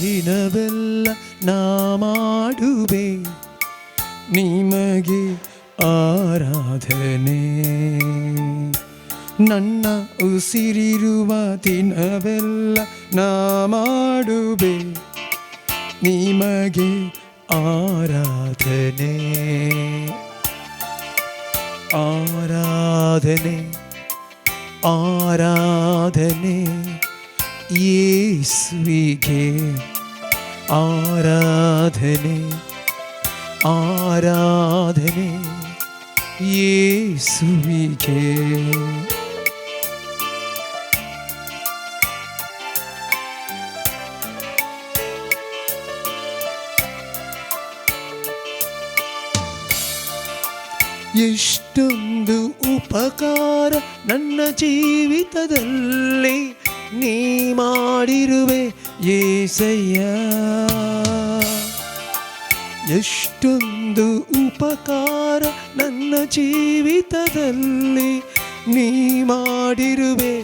ದಿನವೆಲ್ಲ ನಾ ಮಾಡುವೆ ನಿಮಗೆ ಆರಾಧನೆ. ನನ್ನ ಉಸಿರಿರುವ ದಿನವೆಲ್ಲ ನಾ ಮಾಡುವೆ ನಿಮಗೆ ಆರಾಧನೆ. ಆರಾಧನೆ, ಆರಾಧನೆ ಯೇಸುವಿಗೆ. ಆರಾಧನೆ, ಆರಾಧನೆ ಯೇಸುವಿಗೆ. ಎಷ್ಟೊಂದು ಉಪಕಾರ ನನ್ನ ಜೀವಿತದಲ್ಲಿ ನೀ ಮಾಡಿರುವೆ ಏಸಯ್ಯ. ಎಷ್ಟೊಂದು ಉಪಕಾರ ನನ್ನ ಜೀವಿತದಲ್ಲಿ ನೀ ಮಾಡಿರುವೆ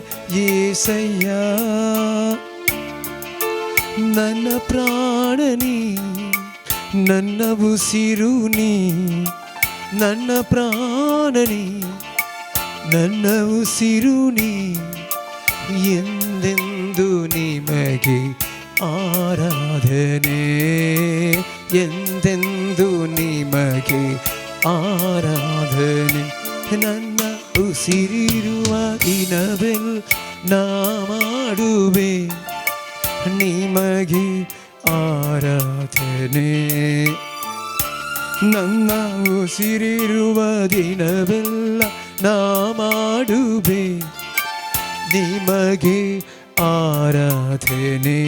ಏಸಯ್ಯ. ನನ್ನ ಪ್ರಾಣನಿ, ನನ್ನ ಉಸಿರು ನೀ. ನನ್ನ ಪ್ರಾಣನಿ, ನನ್ನ ಉಸಿರು ನೀ. ಎಂದೆಂದು ನಿಮಗೆ ಆರಾಧನೆ, ಎಂದೆಂದು ನಿಮಗೆ ಆರಾಧನೆ. ನನ್ನ ಉಸಿರಿರುವ ದಿನವೆಲ್ಲ ನಾ ಮಾಡುವೆ ನಿಮಗೆ ಆರಾಧನೆ. ನನ್ನ ಉಸಿರಿರುವ ದಿನವೆಲ್ಲ ನಾ ಮಾಡುವೆ ನಿಮಗೆ ಆರಾಧನೆ.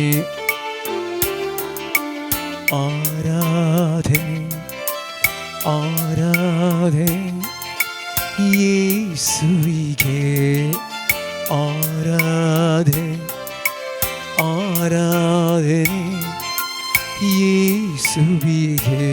ಆರಾಧನೆ, ಆರಾಧನೆ ಯೇಸುವಿಗೆ. ಆರಾಧನೆ, ಆರಾಧನೆ ಯೇಸುವಿಗೆ.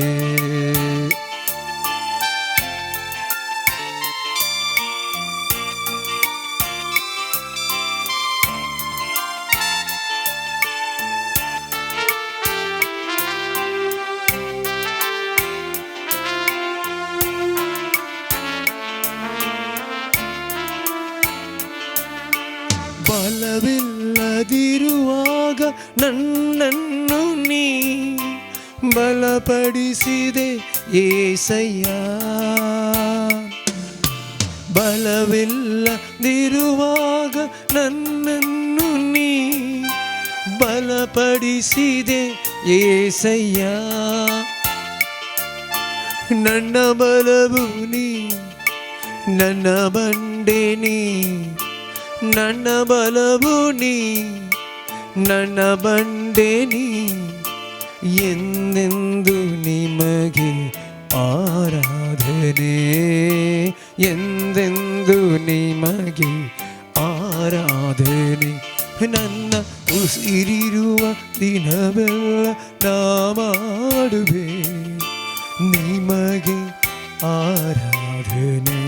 ಬಲವಿಲ್ಲದಿರುವಾಗ ನನ್ನನ್ನು ನೀ ಬಲಪಡಿಸಿದೆ ಏಸಯ್ಯ. ಬಲವಿಲ್ಲದಿರುವಾಗ ನನ್ನನ್ನು ನೀ ಬಲಪಡಿಸಿದೆ ಏಸಯ್ಯ. ನನ್ನ ಬಲವು ನೀ, ನನ್ನ ಬಂಡೆ ನೀ. ನನ್ನ ಬಲವು ನೀ, ನನ್ನ ಬಂಡೆ ನೀ. ಎಂದೆಂದು ನಿಮಗೆ ಆರಾಧನೆ, ಎಂದೆಂದು ನಿಮಗೆ ಆರಾಧನೆ. ನನ್ನ ಉಸಿರಿರುವ ದಿನವೆಲ್ಲ ನಾ ಮಾಡುವೆ ನಿಮಗೆ ಆರಾಧನೆ.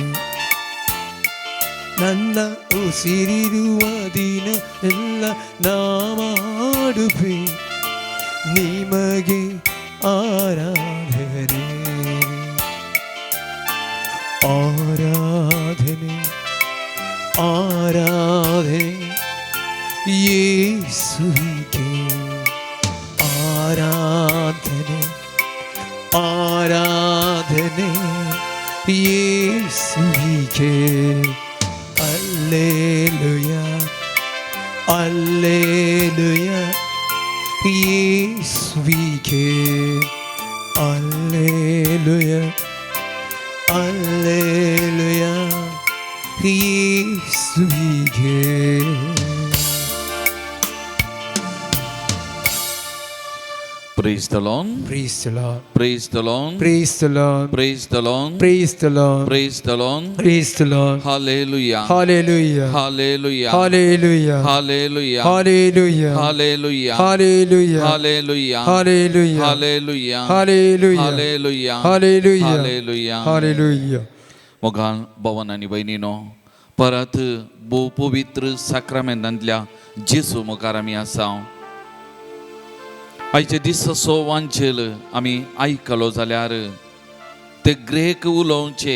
ನನ್ನ ಉಸಿರಿರುವ ದಿನ ಎಲ್ಲ ನಾ ಮಾಡುವೆ ನಿಮಗೆ ಆರಾಧನೆ. ಆರಾಧನೆ, ಆರಾಧನೆ ಯೇಸುವಿಗೆ. ಆರಾಧನೆ, ಆರಾಧನೆ ಯೇಸುವಿಗೆ. ಅಲ್ಲೇಲುಯ, ಅಲ್ಲೇಲುಯ ಯೇಸುವಿಗೆ. ಅಲ್ಲೇಲುಯ, ಅಲ್ಲೇಲುಯ ಯೇಸುವಿಗೆ. Praise the Lord. Praise the Lord. Praise the Lord. Praise the Lord. Praise the Lord. Praise the Lord. Praise the Lord. Praise the Lord. Hallelujah. Hallelujah. Hallelujah. Hallelujah. Hallelujah. Hallelujah. Hallelujah. Hallelujah. Hallelujah. Hallelujah. Hallelujah. Hallelujah. Hallelujah. Hallelujah. Hallelujah. Hallelujah. मोगाळ भवन आनी भयणीनो, परत भोव पवित्र साक्रामेंतांतल्या जेजू मुखार आमी आसा. आयचे दिसाचो वांचेल आमी आयकलो जाल्यार ते ग्रेक उलोवचे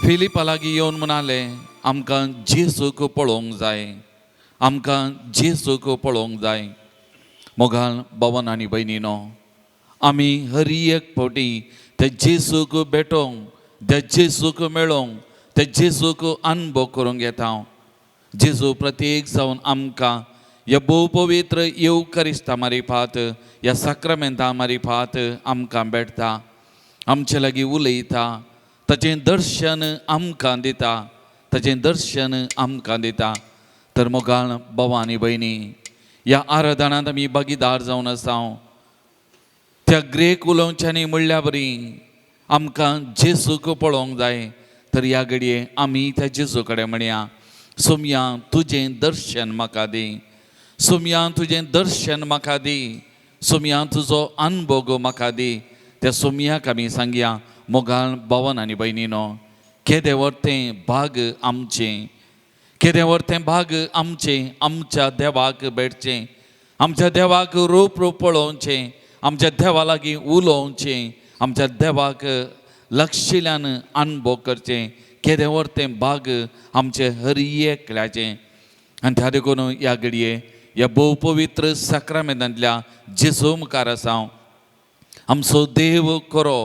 फिलिपा लागीं येवन म्हणाले, आमकां जेजूक पळोवंक जाय, आमकां जेजूक पळोवंक जाय. मोगाल भवन आनी भयणीनो, आमी हर एक फावटी त्या जेजूक भेटोवंक, त्या जेजूक मेळोवंक, त्या जेजूक अनुभव करूंक येता. जेजू प्रत्येक जावन आमकां ह्या भोव पवित्र येवकरिस्ता मारिफात, ह्या साक्रामेंता मारिफात आमकां भेटता, आमचे लागीं उलयता, ताचें दर्शन आमकां दिता, ताचें दर्शन आमकां दिता. तर मोगाळ भाव आनी भयणी, ह्या आराधनांत आमी भागीदार जावन आसा. त्या ग्रेक उलोवच्यांनी म्हणल्या बरी आमकां जेजूक पळोवंक जाय. तर ह्या घडये आमी त्या जेजू कडेन म्हणया, सोमया तुजें दर्शन म्हाका दी, सोमया तुजें दर्शन म्हाका दी, सोमया तुजो अनुभव म्हाका दी. त्या सोमयाक आमी सांगया. मोगाळ भावन आनी भयणीनो, केदें व्हड भाग आमचें, केदें व्हड भाग आमचें, आमच्या देवाक भेटचें, आमच्या देवाक रूप रूप पळोवचें, आमच्या देवा लागीं उलोवचें, आमच्या देवाक लक्षिल्यान अनुभव करचें. केदें व्हड तें भाग आमचें हर एकल्याचें. आनी त्या देखून ह्या घडये ह्या भोव पवित्र साक्रामेंतांतल्या जेजू मुखार आसा. आमचो देव करो,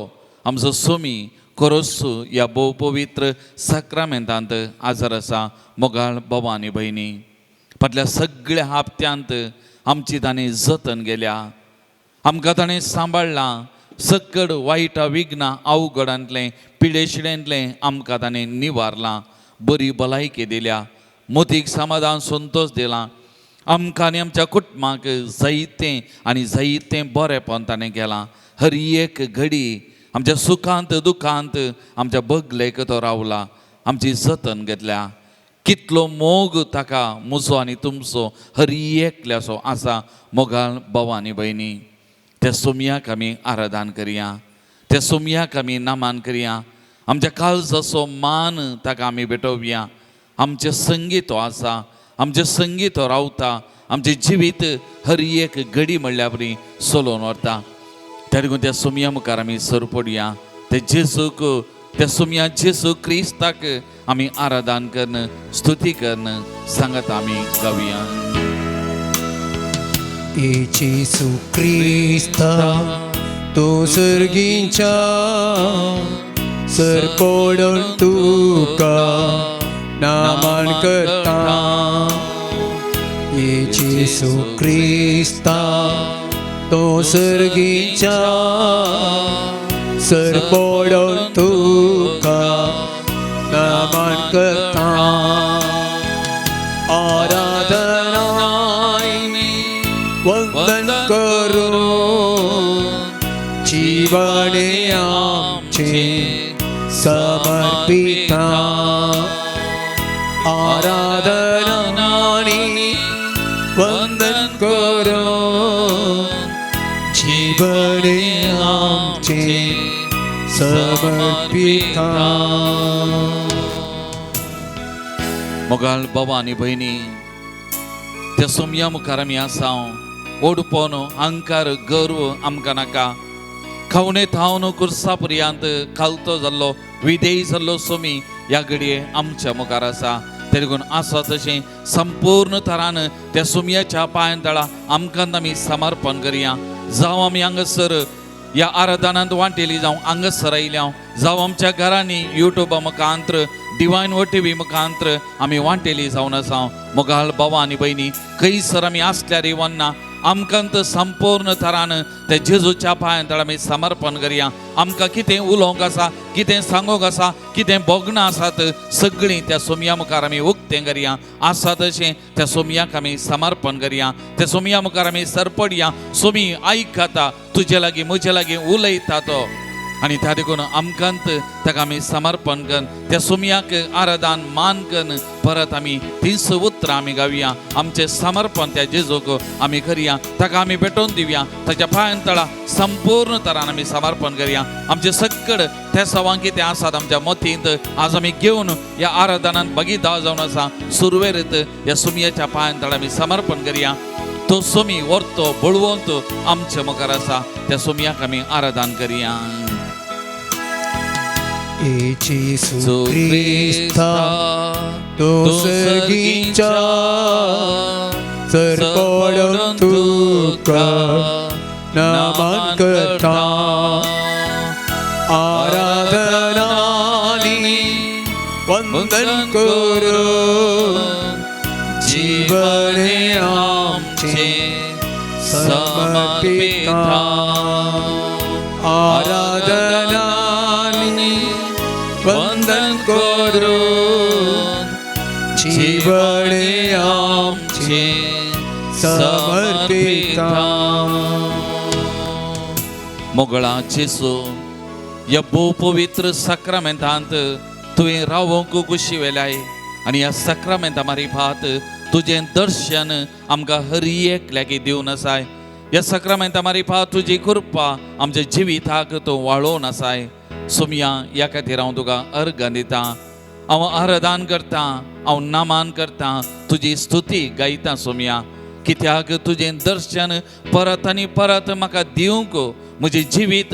आमचो सोमी करोस ह्या भोव पवित्र साक्रामेंतांत आजार आसा. मोगाळ बाबा आनी भयणी, फाटल्या सगळ्या हप्त्यांत आमची ताणें जतन गेल्या, आमकां ताणें सांबाळ्ळां. सकड वायट विघ्नां अवघडांतलें पिडेशिडेंतलें आमकां ताणें निवारलां, बरी भलायकी दिल्या, मोतीक समाधान संतोश दिला. आमकां आनी आमच्या कुटुंबाक जायतें आनी जायतें बरेंपण ताणें केलां. हर एक घडी आमच्या सुखांत दुखांत आमच्या बगलेक तो रावला, आमची जतन घेतल्या. कितलो मोग ताका म्हजो आनी तुमचो हर एकल्याचो आसा. मोगाळ भाव आनी भयणी, त्या सोमयाक आमी आराधन करया, त्या सोमयाक आमी नामान करया. आमच्या काळजाचो मान ताका आमी भेटोवया. आमचें संगीत तो आसा, आमचें संगीत तो रावता, आमचें जिवीत हर एक घडी म्हणल्या बरी चलोवन व्हरता. त्या देखून त्या सोमया मुखार आमी सर पडया. ते जेजूक, त्या सोमया जेजू क्रिस्ताक आमी आराधन करून स्तुती करून सांगत आमी गावया. जेसू क्रिस्ता तूं सर्गीच्या सर पडून तुका नामान करता. जेसू क्रिस्ता तूं सर्गीच्या सर पडून तुका नामान करता. आराधना वंदन करो जीवने आमचे समर्पिता. आराधना वंदन करो जीवने आमचे समर्पिता. मोगाळ बाबा आनी भयणी, त्या सोमया मुखार आमी आसा. ओडपण अहंकार गर्व आमकां नाका. खावणे थावन कुर्सा पर्यंत खालतो जाल्लो विदेयी जाल्लो सोमी ह्या घडये आमच्या मुखार आसा. ते देखून आसा तशें संपूर्ण थरान त्या सोमयाच्या पांयां तळा आमकां आमी समर्पण करया. जावं आमी हांगासर ह्या आराधनांत वांटेली, जावं हांगासर आयल्या, जावं आमच्या घरांनी युट्यूबा मुखांत्र डिवायन व टीव्ही मुखांत्र आमी वांटेली जावन आसा. मोगाळ बाबा आनी भयणी, खंयसर आमी आसल्यार वन्ना आमकां तर संपूर्ण थरान ते जेजूच्या पांयां तळा आमी समर्पण करया. आमकां कितें उलोवंक आसा, कितें सांगूंक आसा, कितें भोगणां आसात सगळीं त्या सोमया मुखार आमी उक्तें करया. आसा तशें त्या सोमयाक आमी समर्पण करया. त्या सोमया मुखार आमी सरपडया. सोमी आयकता, तुजे लागीं म्हजे लागीं उलयता तो. आनी त्या देखून आमकां ताका आमी समर्पण करून त्या सोमयाक आराधन मान करून परत आमी तीच उतरां आमी गावया. आमचें समर्पण त्या जेजूक आमी करया, ताका आमी भेटोवन दिवया. ताच्या पांयां तळा संपूर्ण तरान आमी समर्पण करया. आमचे सक्कड त्या सवां कितें आसात आमच्या मतींत आज आमी घेवन ह्या आराधनांत भागीदार जावन आसा. सुरवेरत ह्या सोमयाच्या पांयां तळा आमी समर्पण करया. तो सोमी व्हरतो बळवंत आमच्या मुखार आसा. त्या सोमयाक आमी आराधन करया. जेसू क्रिस्ता तो सर्गीच्या सरपडून तुका नमन करता. आराधनानी वंदन करून जीवने आमचे समर्पिता. आराधनानी वंदन करून जीवने आमचे समर्पिता. मोगळा जेसू, ह्या भोव पवित्र साक्रामेंतांत तुवें रावोंक कुशी वेलाय आनी ह्या साक्रामेंता मारिफात तुजें दर्शन आमकां हर एकल्याक दिवन आसाय. ह्या साक्रामेंता मारिफात तुजी कृपा आमच्या जिविताक तूं वाळोवन आसाय. सोमया, ह्या खातीर हांव तुका अर्गां दितां, हांव आराधन करतां, हांव नामान करतां, तुजी स्तुती गायता सोमया. कित्याक तुजें दर्शन परत आनी परत म्हाका दिवंक म्हजें जिवीत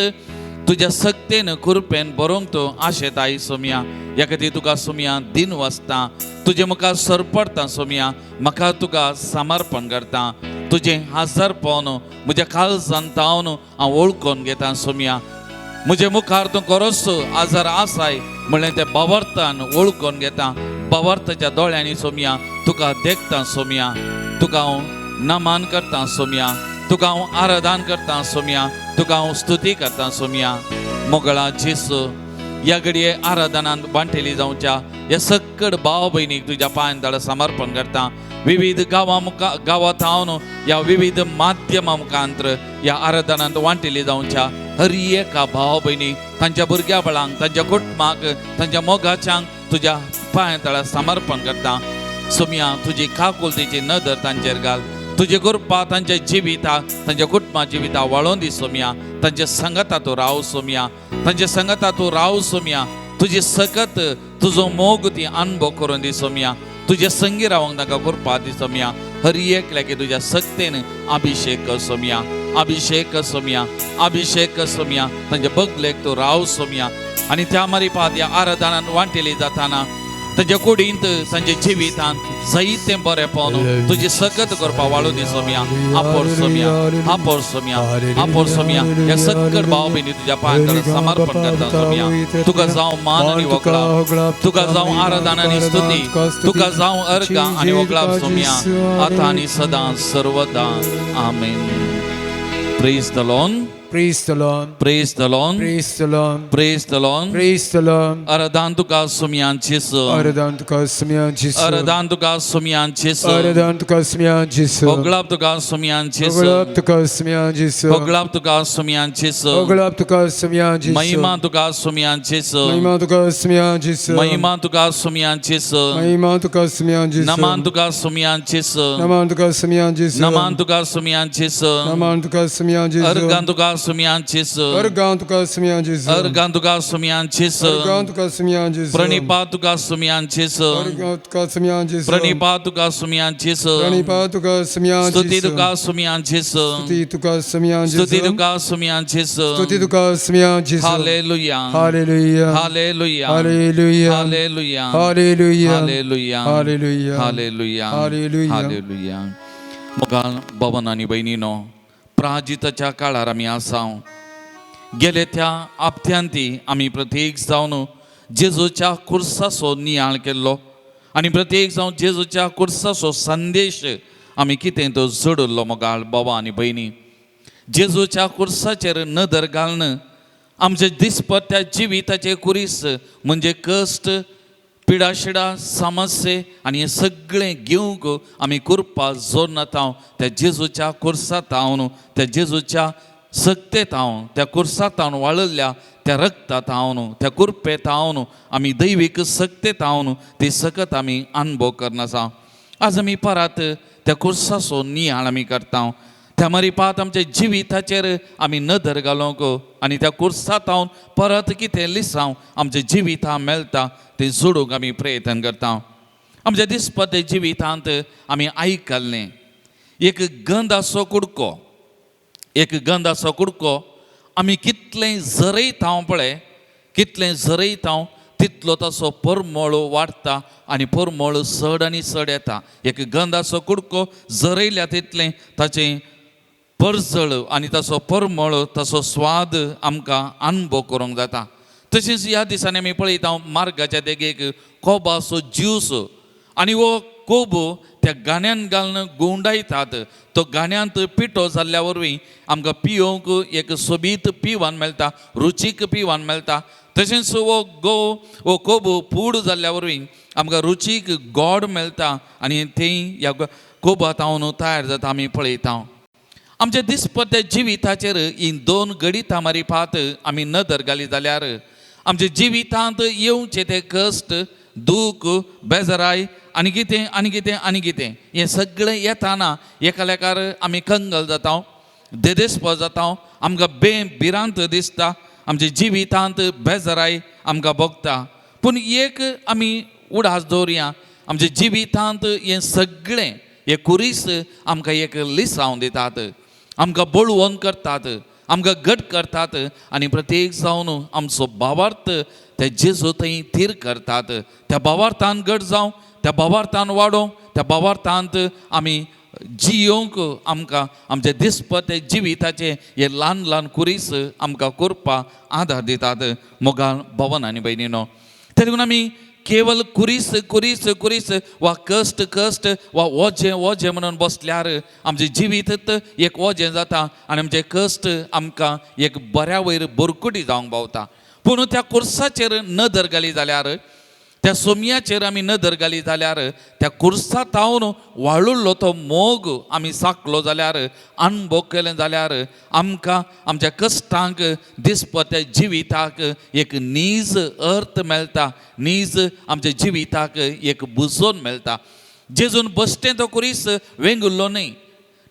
तुज्या सक्तेन कृपेन बरोवंक तूं आशेताय सोमया. ह्या खातीर तुका सोमया दिन वाचता, तुजें मुखार सरपडटा सोमया, म्हाका तुका समर्पण करता. तुजें हाजरपण म्हज्या काळजान तावन हांव वळखून घेता सोमया. म्हजे मुखार तूं खरोच आजार आसाय म्हणलें तें बावर्तान वळखून घेता. बावर्ताच्या दोळ्यांनी सोमया तुका देखता सोमया. तुका हांव नमन करता सोमया, तुका हांव आराधन करता सोमया, तुका हांव स्तुती करता सोमया. मोगळा जेसू, ह्या घडये आराधनान बांटेली जावच्या ह्या सक्कड भाव भयणीक तुज्या पांयान ताळा समर्पण करता. विविध गांवां मुखा गांवांत हांव ह्या विविध माध्यमां मुखांतर ह्या आराधनांत वांटेली जावच्या हर एका भाव भयणीक, तांच्या भुरग्या बाळांक, तांच्या कुटुंबाक, तांच्या मोगाच्यांक तुज्या पांयां तळा समर्पण करता. सोमया, तुजी काकुलतेची नदर तांचेर घाल, तुजी कृपा तांच्या जिविता, तांच्या कुटुंबा जिविता वाळोवन दी सोमया. तांच्या संगता तूं राव सोमया, तांच्या संगता तूं राव सोमया. तुजी सकत तुजो मोग ती अनुभव करून दी सोमया. तुजे संगी रावंक तांकां कृपा दी सोमया. हर एकल्याक तुज्या सक्तेन अभिषेक कर सोमया, अभिषेक कर सोमया, अभिषेक कर सोमया. तांच्या बगलेक तूं राव सोमया. आनी त्या मारिपात ह्या आराधनान वांटेली जाताना तांच्या कुडींत तांच्या जिवितांत जायतें बरें तुजी सकत करपा वाळून दी सोमया. आपोर सोमया, आपोर सोमया, आपोर सोमया. ह्या सक्कड भाव भयणी तुज्या पांयां समर्पण करता सोमया. तुका जावं मान आनी वकलाप, तुका जावं आराधना आनी स्तुती, तुका जावं अर्घा आनी वकलाप सोमया, आतां आनी सदां सर्वदा. आमेन. Praise the Lord. Praise the Lord. Praise the Lord. Praise the Lord. Praise the Lord. Praise the Lord. आराधन तुका सोमयान जेसू. आराधन तुका सोमयान जेसू. आराधन तुका सोमयान जेसू. आराधन तुका सोमयान जेसू. होगळाप तुका सोमयान जेसू. होगळाप तुका सोमयान जेसू. होगळाप तुका सोमयान जेसू. होगळाप तुका सोमयान जेसू. महिमा तुका सोमयान जेसू. महिमा तुका सोमयान जेसू. महिमा तुका सोमयान जेसू. महिमा तुका सोमयान जेसू. नमान तुका सोमयान जेसू. नमान तुका सोमयान जेसू. नमान तुका सोमयान जेसू. नमान तुका सोमयान जेसू. अर्गां तुका सोमयान जेसू. अर्गां तुका सोमयान जेसू. अर्गां तुका सोमयान जेसू. अर्गां तुका सोमयान जेसू. प्रणिपात तुका सोमयान जेसू. अर्गां तुका सोमयान जेसू. प्रणिपात तुका सोमयान जेसू. प्रणिपात तुका सोमयान जेसू. स्तुती तुका सोमयान जेसू. स्तुती तुका सोमयान जेसू. स्तुती तुका सोमयान जेसू. स्तुती तुका सोमयान जेसू. Hallelujah. Hallelujah. Hallelujah. Hallelujah. Hallelujah. Hallelujah. Hallelujah. Hallelujah. Hallelujah. Hallelujah. Hallelujah. मोगाळ भवन आनी भयणीनो, प्राजिताच्या काळार आमी आसाव. गेले त्या आपत्यांती आमी प्रत्येक जावन जेजूच्या कुर्साचो नियाळ केल्लो आनी प्रत्येक जावन जेजूच्या कुर्साचो संदेश आमी कितें तो जोडिल्लो. मोगाळ बाबा आनी भयणी, जेजूच्या कुर्साचेर नदर घालून आमचे दिसपट्ट्या जिविताचे कुरीस म्हणजे कश्ट, पिडाशिडा, समस्ये आनी हें सगळें घेवंक आमी कृपा जोडनात त्या जेजूच्या कुर्सात हांव, त्या जेजूच्या सक्तेत हांव, त्या कुर्सात हांव वाळिल्ल्या त्या रक्तात हांव, त्या कृपेत हांव, आमी दैवीक सक्तेत हांव ती सकत आमी अनुभव करनासा. आज आमी परत त्या कुर्साचो नियाळ आमी करता. त्या मारिपात आमच्या जिविताचेर आमी नदर घालूंक आनी त्या कुर्सात हांव परत कितें लिसांव आमच्या जिविता मेळटा तें जोडूंक आमी प्रयत्न करता. आमच्या दिसपट्टे जिवितांत आमी आयकल्लें एक गंधाचो कुडको, एक गंधाचो कुडको आमी कितलें झरयता हांव पळय, कितलें झरयता हांव तितलो ताचो परमळ वाडटा आनी परमळ चड आनी चड येता. एक गंधाचो कुडको झरयल्या तितलें ताचें परजळ आनी ताचो परमळ, ताचो स्वाद आमकां अनुभव करूंक जाता. तशेंच ह्या दिसांनी आमी पळयता मार्गाच्या देगेक कोबाचो ज्यूस आनी हो कोब त्या गाण्यांत घालून गुंडायतात. तो गाण्यांत पिठो जाल्ल्या वरवीं आमकां पियोवंक एक सोबीत पिवान मेळटा, रुचीक पिवान मेळटा. तशेंच हो गोव, हो कोब पूड जाल्ल्या वरवीं आमकां रुचीक गोड मेळटा आनी थंय ह्या कोबा तावन तयार जाता आमी पळयता. आमच्या दिसपट्ट्या जिविताचेर ही दोन घडितां मारिपात आमी नदर घाली जाल्यार आमच्या जिवितांत येवचें तें कश्ट, दूख, बेजाराय आनी कितें आनी कितें आनी कितें हें सगळें येताना एकालेकार आमी कंगल जाता, देदेस्प जाता, आमकां भिरांत दिसता, आमच्या जिवितांत बेजाराय आमकां भोगता. पूण एक आमी उडास दवरया, आमच्या जिवितांत हें सगळें हे कुरीस आमकां एक लिसांव दितात, आमकां बळवंत करतात, आमकां घट करतात आनी प्रत्येक जावन आमचो भावार्थ त्या जेजू थंय थीर करतात. त्या भावार्थान घट जावं, त्या भावार्थान वाडोवंक, त्या भावार्थांत आमी जियोवंक आमकां आमच्या दिसपट्टे जिविताचे हे ल्हान ल्हान कुरीस आमकां करपाक आदार दितात. मोगाळ भवन आनी भयणीनो, तेका लागून आमी केवल कुरीस कुरीस कुरीस वा कश्ट कश्ट वा वजें वजें म्हणून बसल्यार आमचें जिवीत एक वजें जाता आनी आमचें कश्ट आमकां एक बऱ्या वयर बोरकुटी जावंक पावता. पूण त्या कुर्साचेर नदर घाली जाल्यार, त्या सोमयाचेर आमी नदर घाली जाल्यार, त्या कुर्सा तावन वाळुल्लो तो मोग आमी साकलो जाल्यार, अणभव केलें जाल्यार आमकां आमच्या कश्टांक, दिसपट्ट्या जिविताक एक नीज अर्थ मेळटा, नीज आमच्या जिविताक एक बुजोवन मेळटा. जेजून बसटें तो कुरीस वेंगुल्लो न्हय,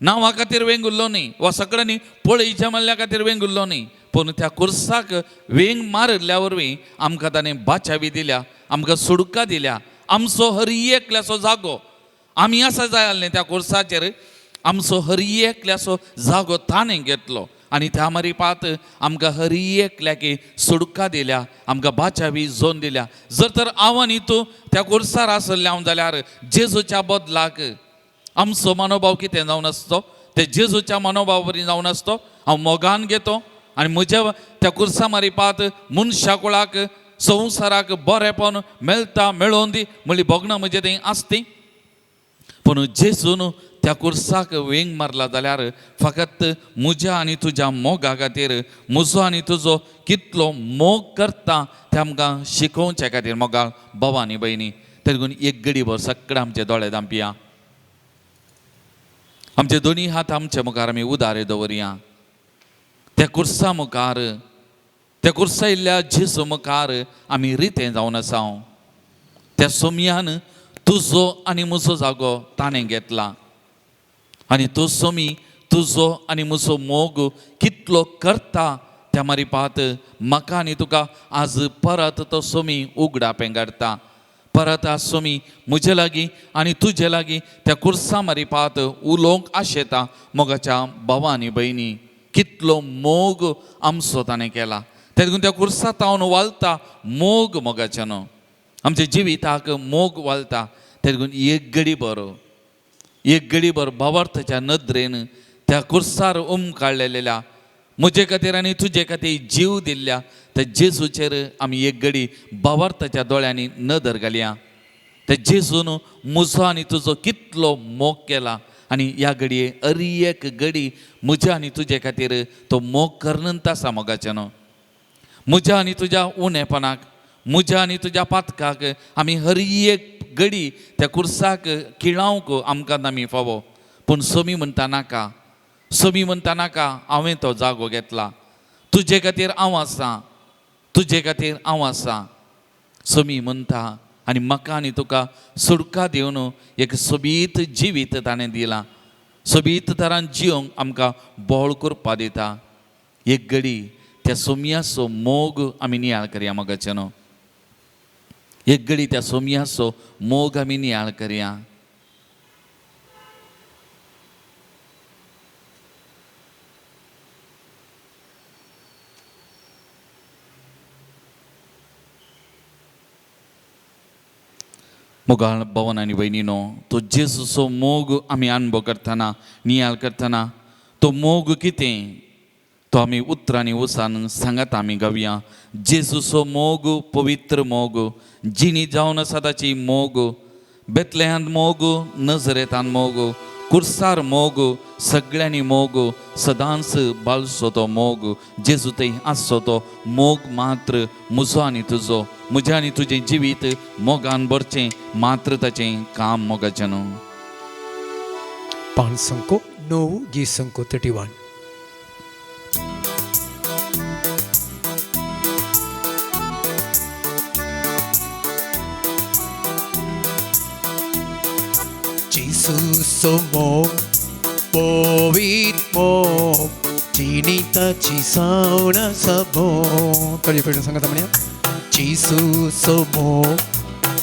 नांवा खातीर वेंगुल्लो न्हय वा सगळ्यांनी पळयचें म्हणल्या खातीर वेंगुल्लो न्हय, पूण त्या कुर्साक वेंग मारिल्ल्या वरवीं आमकां ताणें बाचावी दिल्या, आमकां सुडका दिल्या. आमचो हर एकल्याचो जागो आमी आसा जाय आसलें त्या कुर्साचेर, आमचो हर एकल्याचो जागो ताणें घेतलो आनी त्या मारिपात आमकां हर एकल्याक सुडका दिल्या, आमकां बाचावी जोन दिल्या. जर तर हांव आनी तूं त्या कुर्सार आसलें हांव जाल्यार जेजूच्या बदलाक आमचो मनोभाव कितें जावन आसतो, ते जेजूच्या मनोभाव वरी जावन आसतो. हांव मोगान घेतो आनी म्हज्या त्या कुर्सा मारिपात मनशा कुळाक संवसाराक बरेंपण मेळटा, मेळोवन दी म्हणली भोगणां म्हजें थंय आसती. पूण जेजून त्या कुर्साक वेंग मारला जाल्यार फकत म्हज्या आनी तुज्या मोगा खातीर, म्हजो आनी तुजो कितलो मोग करता तें आमकां शिकोवच्या खातीर. मोगाळ भाव आनी भयणी, तेका लागून एक गडीभर सगळें आमचे दोळे धांपया, आमचे दोनी हात आमचे मुखार आमी उदारे दवरया. त्या कुर्सा मुखार, त्या कुर्सायल्ल्या जेजू मुखार आमी रितें जावन आसा. त्या सोमयान तुजो आनी म्हजो जागो ताणें घेतला आनी तो सोमी तुजो आनी म्हजो मोग कितलो करता त्या मारिपात म्हाका आनी तुका आज परत तो सोमी उगडा पेंगाडटा. परत आज सोमी म्हजे लागीं आनी तुजे लागीं त्या कुर्सा मारिपात उलोवंक आशेता. मोगाच्या भावा आनी भयणी, कितलो मोग आमचो ताणें केला, तेका लागून त्या कुर्सा तावन वालता मोग. मोगाच्यान आमच्या जिविताक मोग वालता. तेका लागून एक गडी बरो, एक गडीभर भावार्थाच्या नदरेन त्या कुर्सार उमकाडलेल्या म्हजे खातीर आनी तुजे खातीर जीव दिल्ल्या त्या जेजूचेर आमी एक गडी भावार्थाच्या दोळ्यांनी नदर घालया. त्या जेजून म्हजो आनी तुजो कितलो मोग केला आनी ह्या घडये अरी एक घडी म्हज्या आनी तुजे खातीर तो मोग करनंत आसा. मोगाच्यान म्हज्या आनी तुज्या उणेपणाक, म्हज्या आनी तुज्या पातकाक आमी हर एक घडी त्या कुर्साक किळावंक आमकां आमी फावो. पूण सोमी म्हणटा नाका, सोमी म्हणटा नाका, हांवें तो जागो घेतला, तुजे खातीर हांव आसां, तुजे खातीर हांव आसां. सोमी म्हणटा आनी म्हाका आनी तुका सुडका दिवन एक सोबीत जिवीत ताणें दिलां. सोबीत तरान जियोंक आमकां बळ करपा दिता. एक घडी त्या सोमयाचो मोग आमी नियाळ करया. मोगाचें न्हू, एक घडी त्या सोमयाचो मोग आमी नियाळ करया. मोगाळ भवन आनी भयणीनो, तो जेजूचो मोग आमी अणभव करतना, नियाळ करतना, तो मोग कितें तो आमी उतरांनी वसान सांगात आमी गावया. जेजूचो मोग पवित्र मोग, जिणी जावन आसा ताची मोग, बेतलेहान मोग, नजरेतान मोग, कुर्सार मोग, सगळ्यांनी मोग, सदांच बालसो तो मोग, जेजू थंय आसचो तो मोग मात्र म्हजो आनी तुजो, म्हजें आनी तुजें जिवीत मोगान भरचें मात्र ताचें काम मोगाचें न्हू. पांच संको णव गी संको 31. जेजूचो मोग पवित्र मोग, जिणिताची सावण आसा मोग. तळये पयलीं सांगात म्हणया. जेजूचो मोग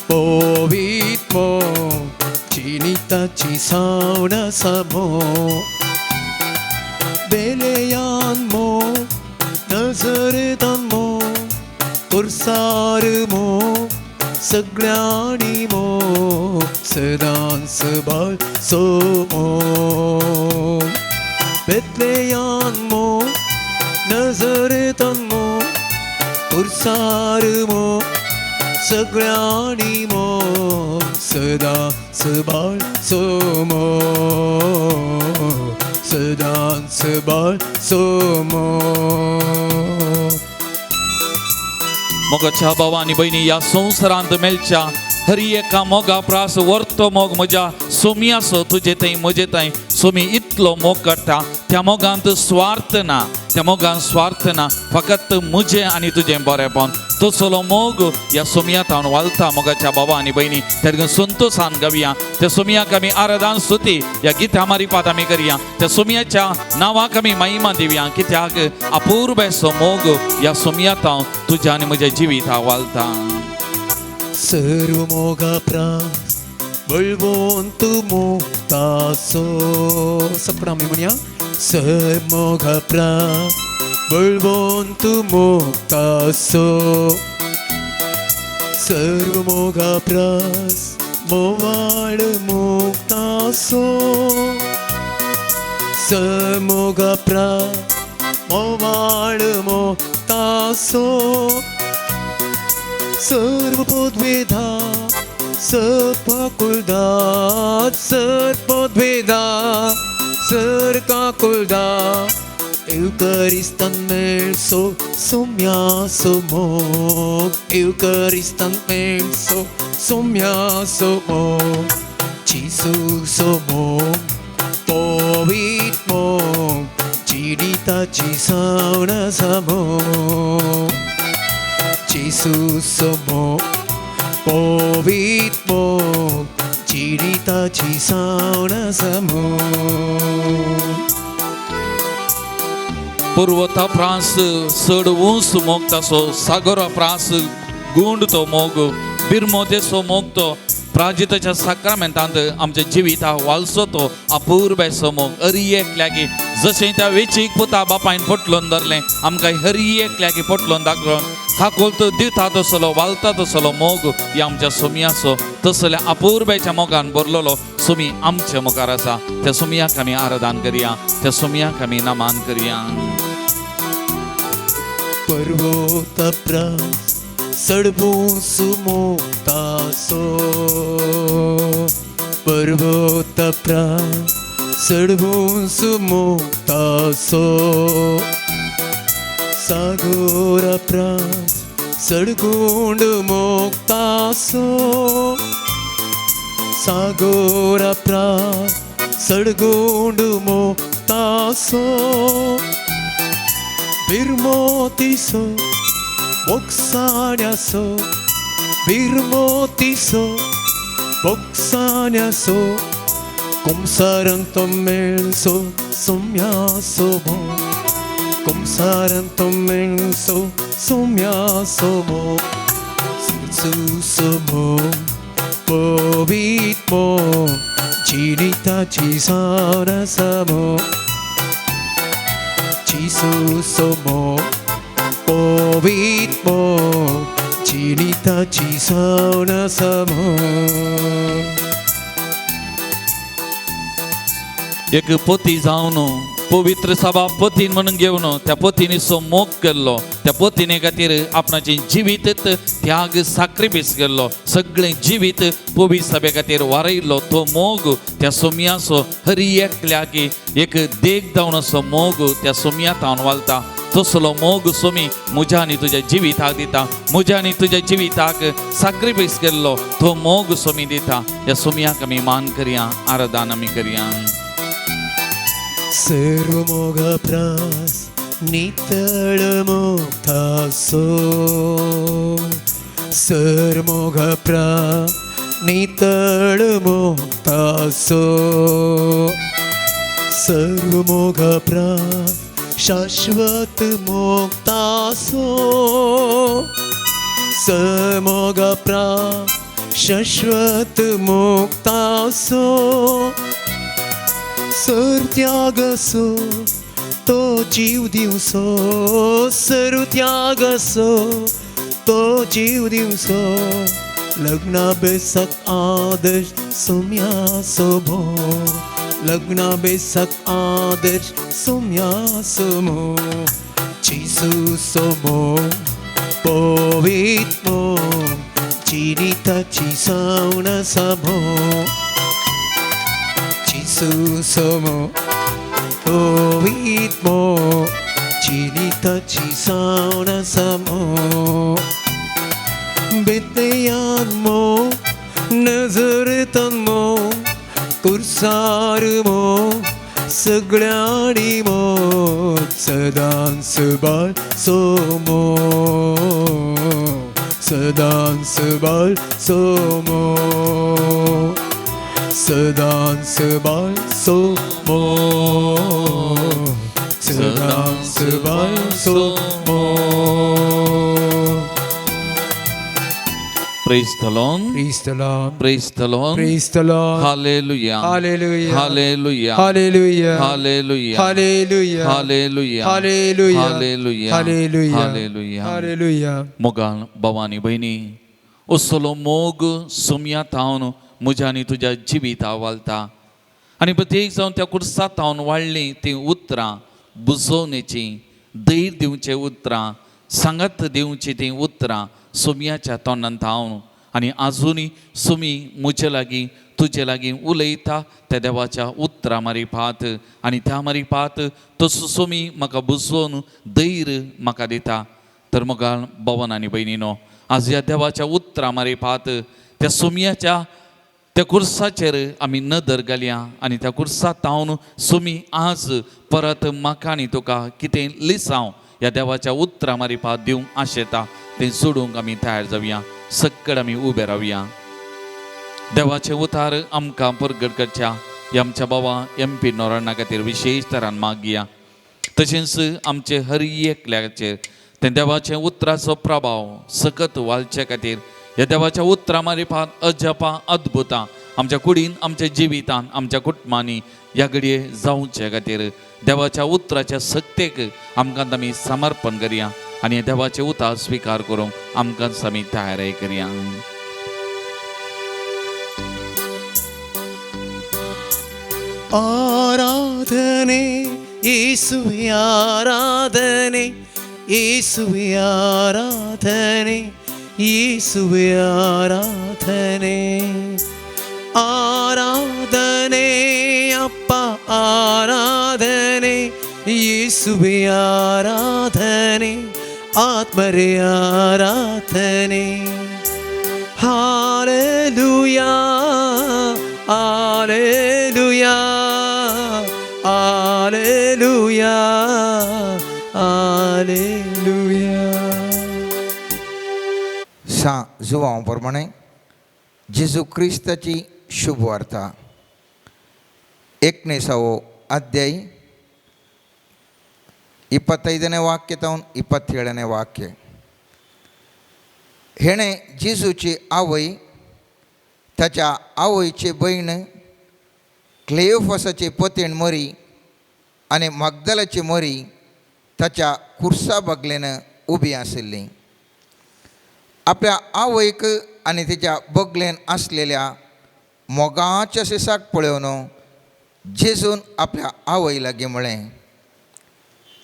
पवित्र मोग, जिणिताची सावण आसा मोग. बेलेयान मोग, नजरेतान मोग, कुर्सार मोग, सगळ्यांनी मोग, सदांच बाळसो मोग. बेतलेयान मोग, नजरेतान मोग, कुर्सार मोग, सगळ्यांनी मोग, सदांच बाळसो मोग, सदांच बाळसो मोग. मोगाच्या भावा आनी भयणी, ह्या संवसारांत मेळच्या हरी एका मोगा प्रास वर्तो मोग म्हज्या सोमियाचो तुजे थंय म्हजे थंय. सोमी इतलो मोग करता, त्या मोगांत स्वार्थ ना, त्या मोगांत स्वार्थ ना, फकत म्हजें आनी तुजें बरेंपण. तसलो मोग ह्या सोमिया तावन वालता. मोगाच्या बाबा आनी भयणी, त्या संतोशान गावया त्या सोमियाक आमी आराधन स्तुती ह्या गिता मारिपात आमी करया. त्या सोमियाच्या नांवाक आमी महिमा दिवया, कित्याक अपूर्व असो मोग ह्या सोमिया तावन तुज्या आनी म्हज्या जिविता वालता. सर्व मोगा प्रास बळवंत मोगतासो. सपना आमी म्हणया. सर्व मोगा प्रास बळवंत मोगतासो, सर्व मोगा प्रास मोवाळ मोगतासो, सर्व मोगा प्रास मोवाळ मोगतासो. सर्व पदवेधा सर्पकुलदा, सर्पद्वेधा सर्काकुलदा, Eucaristan melso somiaso mog, Eucaristan melso somiaso mog, जेजूचो मोग पवित्र मोग, जिणिताची सावण आसा मोग. जेजूचो मोग पवित्र मोग, जिणिताची सावण आसा मोग. पुर्वता प्रास चड उंच मोग तासो, सागरा प्रास गुंड तो मोग, बिरमोतेचो मोग तो प्राजिताच्या साक्रामेंतांत आमच्या जिविता वालसो तो अपूर्व असो मोग. हरी एकल्याकी जशें त्या वेचीक पुता बापायन पोटलोन धरलें, आमकां हरी एकल्याकी पोटलोन दाखोवन खाकोल दिता तसलो वालता तसलो मोग ह्या आमच्या सोमियाचो. तसल्या अपूर्वाच्या मोगान भरलेलो सोमी आमच्या मुखार आसा. त्या सोमियाक आमी आराधन करया, त्या सोमियाक आमी नमान करया. पर्वत प्रास सडबूस मोगतासो, पर्वत प्रास सडबूस मोगतासो, सागोर प्रास सडगुंड मोगतासो, सागोर प्रास सडगुंड मोगतासो, बिरमोतीसो बोक्साण्यासो, बिरमोतीसो बोक्साण्यासो, कुमसारांतो मेळसो सोम्यासो मोग, कुमसारांतो मेळसो सोम्यासो मोग, जेजूचो मोग पवित्र मोग, जिणिताची सावण आसा मोग. जेजूचो मोग पवित्र मोग, जिणिताची सावन आसा मो. एक पोती जावन पवित्र सभा पतीन म्हणून घेवन त्या पतीनी सो मोग केल्लो, त्या पतीने खातीर आपणाचें जिवीत त्याग साक्रिफीस केल्लो, सगळें जिवीत पवित्र सभे खातीर वारयल्लो तो मोग त्या सोमयाचो हरी एकल्याक एक देख जावन असो मोग त्या सोमया तावन वालता. तसलो मोग सोमी म्हज्या आनी तुज्या जिविताक दिता, म्हज्या आनी तुज्या जिविताक साक्रिफीस केल्लो तो मोग सोमी दिता. ह्या सोमयाक आमी मान करया, आराधन आमी करया. सर्व मोगा प्रास नितळ मोगतासो, सर मोगा प्रा नितळ मोगतासो, सर्व मोगा प्रा शाश्वत मोगतासो, समोगा प्रा शाश्वत मोगतासो, सर त्यागसो तो जीव दिवसो, सर त्यागसो तो जीव दिवसो, लग्ना बेसक आदर्श सुम्या सोभो, लग्ना बेसक आदर्श सुम्या सोमो, जेसू सोमो पवित मो, जिनिताची सावण सामो, जेसू सोमो पवित मो, जिनिताची सावण सामो, बेतयान मो नजरतन मो, कुर्सार मो सगळ्यांनी मो, सदांच बाळ सोमो, सदांच बाळ सोमो, सदांच बाळ सोमो, सदांच बाळ सोमो. Praise the Lord. Praise the Lord. Praise the Lord. Praise the Lord. Hallelujah. Hallelujah. Hallelujah. Hallelujah. Hallelujah. Hallelujah. Hallelujah. Hallelujah. Hallelujah. Hallelujah. Hallelujah. Hallelujah. मोगान भवानी भयणी, असलो मोग सुमया तावन म्हज्या आनी तुज्या जिविता वालता आनी प्रत्येक जावन त्या कुर्सा तावन वाडलीं तीं उतरां बुजोवणेचीं, धैर्य दिवचें उतरां, सांगात दिवचीं तीं उतरां सोमयाच्या तोंडान तावन आनी आजुनूय सुमी म्हजे लागीं तुजे लागीं उलयता त्या देवाच्या उतरां मारिफात आनी त्या मारिफात तसो सोमी म्हाका बुजोवन धैर्य म्हाका दिता. तर मोगाळ भवन आनी भयणीनो, आज ह्या देवाच्या उतरां मारिफात त्या सोमयाच्या त्या कुर्साचेर आमी नदर घालया आनी त्या कुर्सा तावन सुमी आज परत म्हाका आनी तुका कितें लिसांव ह्या देवाच्या उतरां मारिफात दिवंक आशेता तें सोडूंक आमी तयार जावया. सक्कड आमी उबे रावया. देवाचे उतार आमकां परगट करच्या ह्या आमच्या बाबा एम पी नोराणा खातीर विशेश तरान मागया. तशेंच आमचे हर एकल्याचेर तें देवाचे उतराचो प्रभाव सकत वालचे खातीर ह्या देवाच्या उतरां मारिफात अजपां अद्भुतां आमच्या कुडीन, आमच्या जिवितान, आमच्या कुटुंबांनी ह्या घडये जावचे खातीर देवाच्या उतराच्या सक्तेक आमकां आमी समर्पण करया आनी देवाचे उतार स्विकार करूंक आमकां आमी तयारी करया. आराधने येसुवे आराधने, येसुवे आराधने, येसुवे आराधने, आराधने अप्पा आराधने, येसुवे आराधने, आत्मरे आराधने. हालेलुया hallelujah hallelujah hallelujah. सा जुवांव प्रमाणे जेजू क्रिस्ताची शुभवार्ता 19వ ಅಧ್ಯಾಯ 25ನೇ ವಾಕ್ಯ ತಾवन 27ನೇ ವಾಕ್य. हेणे जेजूची आवय, ताच्या आवयची भयण क्लेयोफासाची पतीण मरी आनी मगदलाची मरी ताच्या कुर्सा बगलेन उबी आशिल्ली. आपल्या आवयक आनी तिच्या बगलेन आसलेल्या मोगाच्या शिसाक पळोवन जेजून आपल्या आवय लागीं म्हळें,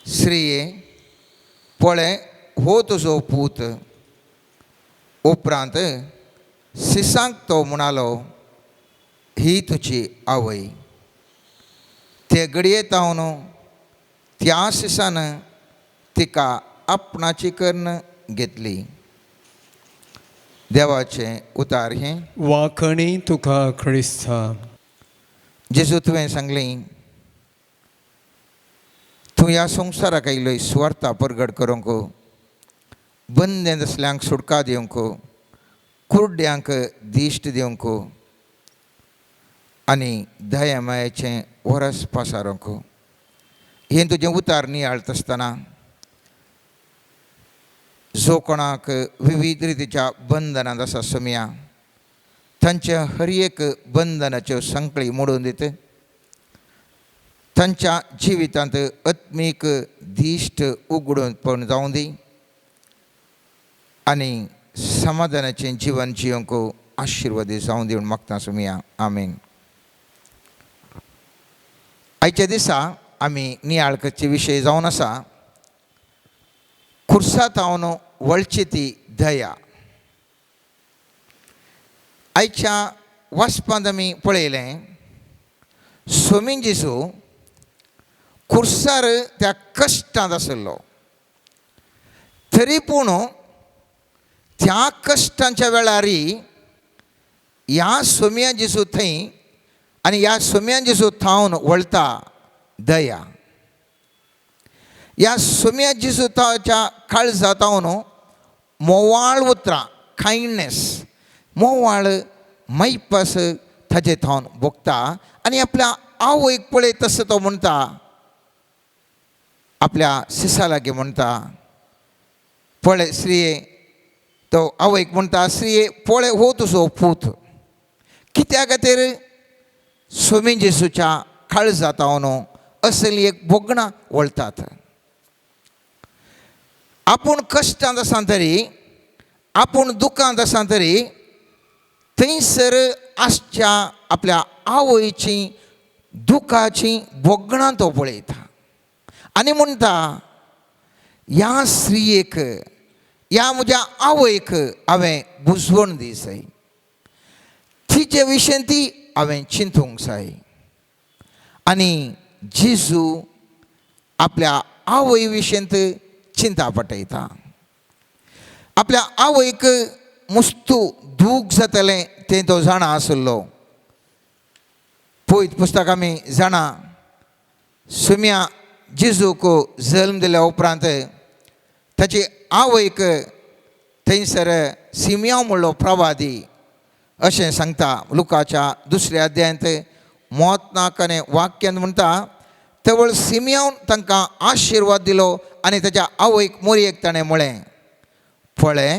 स्त्रिये पळय हो तुजो पूत. उपरांत शिसांक तो म्हणालो, ही तुजी आवय. ते घडये तावन त्या शिसान तिका आपणाची करून घेतली. देवाचें उतार हें. वाखणी तुका क्रिस्ता. जेजू तुवें सांगलें, तूं ह्या संवसाराक आयलोय सुवार्था परगट करूंक, बंदें आसल्यांक सुटका दिवंक, कुड्ड्यांक दिश्ट दिवंक आनी दया मायेचें वरस पासारूंक. हें तुजें उतार नियाळत आसतना जो कोणाक विविध रितीच्या बंधनांत आसा सोमया, तांच्या हर एक बंधनाच्यो संकळी मोडून दित, तांच्या जिवितांत आत्मीक दिश्ट उगडून पण जावं दी आनी समाधानाचें जिवन जिवंक आशिर्वादी जावं दी म्हूण मागता सोमया. आमेन. आयच्या दिसा आमी नियाळ करचे विशय जावन आसा खुर्सा वळची ती दया. आयच्या वाचपांत आमी पळयलें सोमीन जेजू खुर्सार त्या कश्टांत आशिल्लो, तरी पूण त्या कश्टांच्या वेळार ह्या सोम्या जेजू थंय आनी ह्या सोम्या जेजू थावन वळता दया. ह्या सोम्या जेजूच्या काळजा थावन मोवाळ उतरां, कायंडनेस, मोवाळ मैपास ताजे थावन भोगता आनी आपल्या आवयक पळय तसो तो म्हणटा, आपल्या सिसा लागीं म्हणटा, पळय स्त्रिये, तो आवयक म्हणटा, स्त्रिये पळय हो तुजो पूत. कित्या खातीर सोमी जेजूच्या काळजा थावन असली एक भोगणां वळतात. आपूण कश्टांत आसा तरी, आपूण दुखांत आसा तरी थंयसर आसच्या आपल्या आवयची दुखाची भोगणां तो पळयता आनी म्हणटा, ह्या स्त्रियेक, ह्या म्हज्या आवयक हांवें बुजवण दी जाय, तिचे विशयन ती हांवें चिंतूंक जाय. आनी जेजू आपल्या आवय विशयंत चिंता पटयता. आपल्या आवयक मुस्तू दूख जातलें तें तो जाणा आशिल्लो. पयत पुस्तक आमी जाणा, सुम्या जेजूक जल्म दिल्या उपरांत ताची आवयक थंयसर सिमियांव म्हणलो प्रवादी अशें सांगता. लुकाच्या दुसऱ्या अध्यायांत मोतनाक आनी वाक्यान म्हणटा, तवळ सिमियांव तांकां आशिर्वाद दिलो आनी ताच्या आवयक मोरयेक ताणें म्हळें, पळय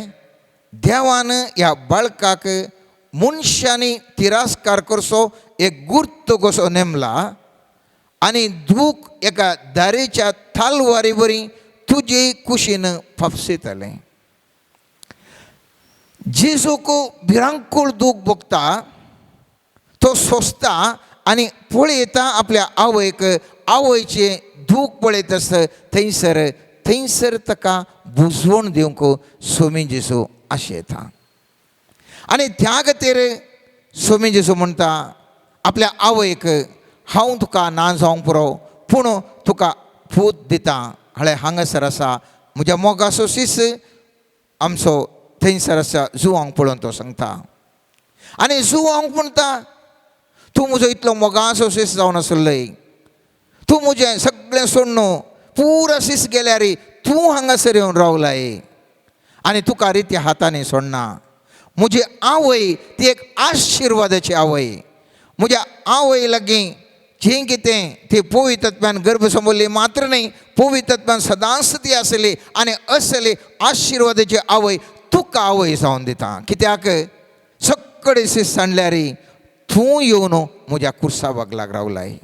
देवान ह्या बाळकाक मनशांनी तिरस्कार करचो एक गुर्त कसो नेमला आनी दूख एका दारेच्या तालवारी वरी तुजे कुशीन फाफसितलें. जेजूक भिरांकूळ दूख भोगता, तो सोंसता आनी पळयता आपल्या आवयक, आवयचें दूख पळयत आसता थंयसर थंयसर ताका बुजवण दिवंक सोमी जेजू आशेता. आनी त्या खातीर सोमी जेजू म्हणटा आपल्या आवयक, हांव तुका ना जावंक पुरो, पूण तुका पूत दिता. हळे हांगासर आसा म्हज्या मोगाचो शीस आमचो थंयसर आसा जुवांक पळोवन तो सांगता. आनी जुवांक म्हणटा, तूं म्हजो इतलो मोगाचो शीस जावन आसलोय, तूं म्हजें सगळें सोडून पुरा शीस गेल्यार तूं हांगासर येवन रावलाय आनी तुका रित्या हातांनी सोडना. म्हजी आवय ती एक आशिर्वादाची आवय. म्हज्या आवय लागीं जें कितें ती पवित्रत्वान गर्भ संबोल्ली मात्र न्हय, पवित्रत्वान सदांच ती आसली आनी असली आशिर्वादाची आवय तुका आवय जावन दिता. कित्याक सगळे शीस सांडल्यार तूं येवन म्हज्या कुर्सा बगलाक रावलाय.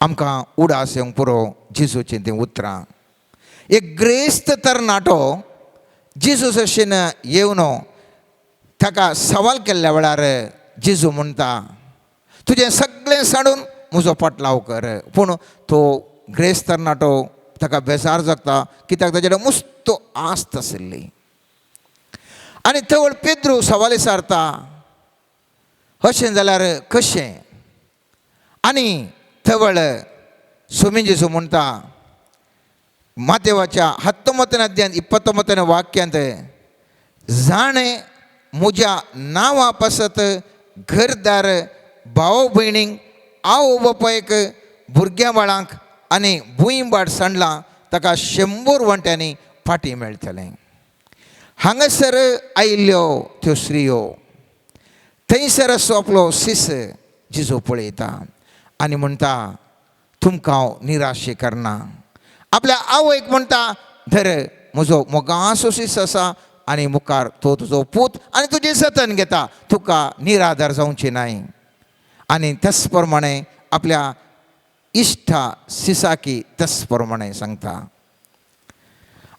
आमकां उडास येवंक पुरो जेजूचीं तीं उतरां. एक ग्रेस्त तरणाटो जेजू सरशीन येवन ताका सवाल केल्ल्या वेळार जेजू म्हणटा तुजें सगळें सांडून म्हजो पाटलाव कर. पूण तो ग्रेस तरणाटो ताका बेजार जाता कित्याक ताजे कडेन मुस्तो आस्त आशिल्ली. आनी तवळ पेद्रू सवाल विचारता अशें जाल्यार कशें. आनी तवळ स्वामी जेजू म्हणटा मातेवाच्या 19 अध्यायांत 29 वाक्यांत जाणें म्हज्या नांवा पासत घरदार भाव भयणींक आवय बापायक भुरग्यां बाळांक आनी भूंय भाट सांडलां ताका 100 वांट्यांनी फाटीं मेळटलें. हांगासर आयिल्ल्यो त्यो स्त्रियो थंयसर असो आपलो शिस जिजो पळयता आनी म्हणटा तुमकां हांव निराशे करना. आपल्या आवयक म्हणटा धर म्हजो मोगासो शिस आसा आनी मुखार तो तुजो पूत आनी तुजें जतन घेता, तुका निराधार जावचें न्हय. आनी त्याच प्रमाणे आपल्या इश्टा सिसाकी त्याच प्रमाणे सांगता.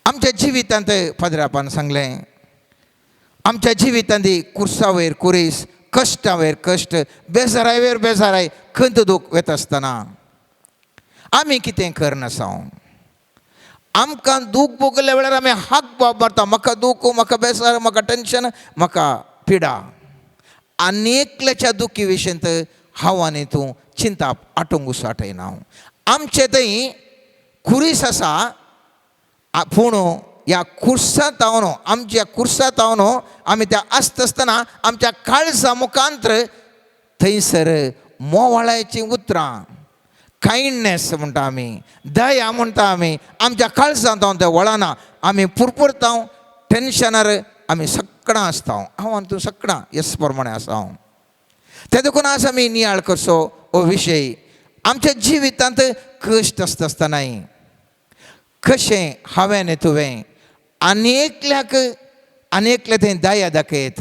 आमच्या जिवितांत फादरापान सांगलें आमच्या जिवितांत कुर्सा वयर कुरीस, कश्टा वयर कश्ट, बेजाराय वयर बेजाराय, खंत दूख वेता आसतना आमी कितें करनासा. आमकां दूख भोगल्या वेळार आमी हाक बाब मारता, म्हाका दूख, म्हाका बेजार, म्हाका टेंशन, म्हाका पिडा. आनी एकल्याच्या दुखी विशयंत हांव आनी तूं चिंताप आटोवंक साठयना. आमचे थंय खुरीस आसा पूण ह्या खुर्सांत हांव आमच्या खुर्सांत हांव आमी त्या आसता आसतना आमच्या काळजा मुखांत्र थंयसर मोवाळायचीं उतरां, कायंडनेस म्हणटा आमी, दया म्हणटा आमी, आमच्या काळजांत हांव तें वळना. आमी पुरपुरता टेंशनार आमी सगळां आसता. हांव आनी तूं सगळां येस प्रमाणे आसा हांव. ते देखून आज आमी नियाळ करचो हो विशय. आमच्या जिवितांत कश्ट आसता आसतनाय कशें हांवें आनी तुवें आनी एकल्याक आनी एकले थंय दया दाखयत.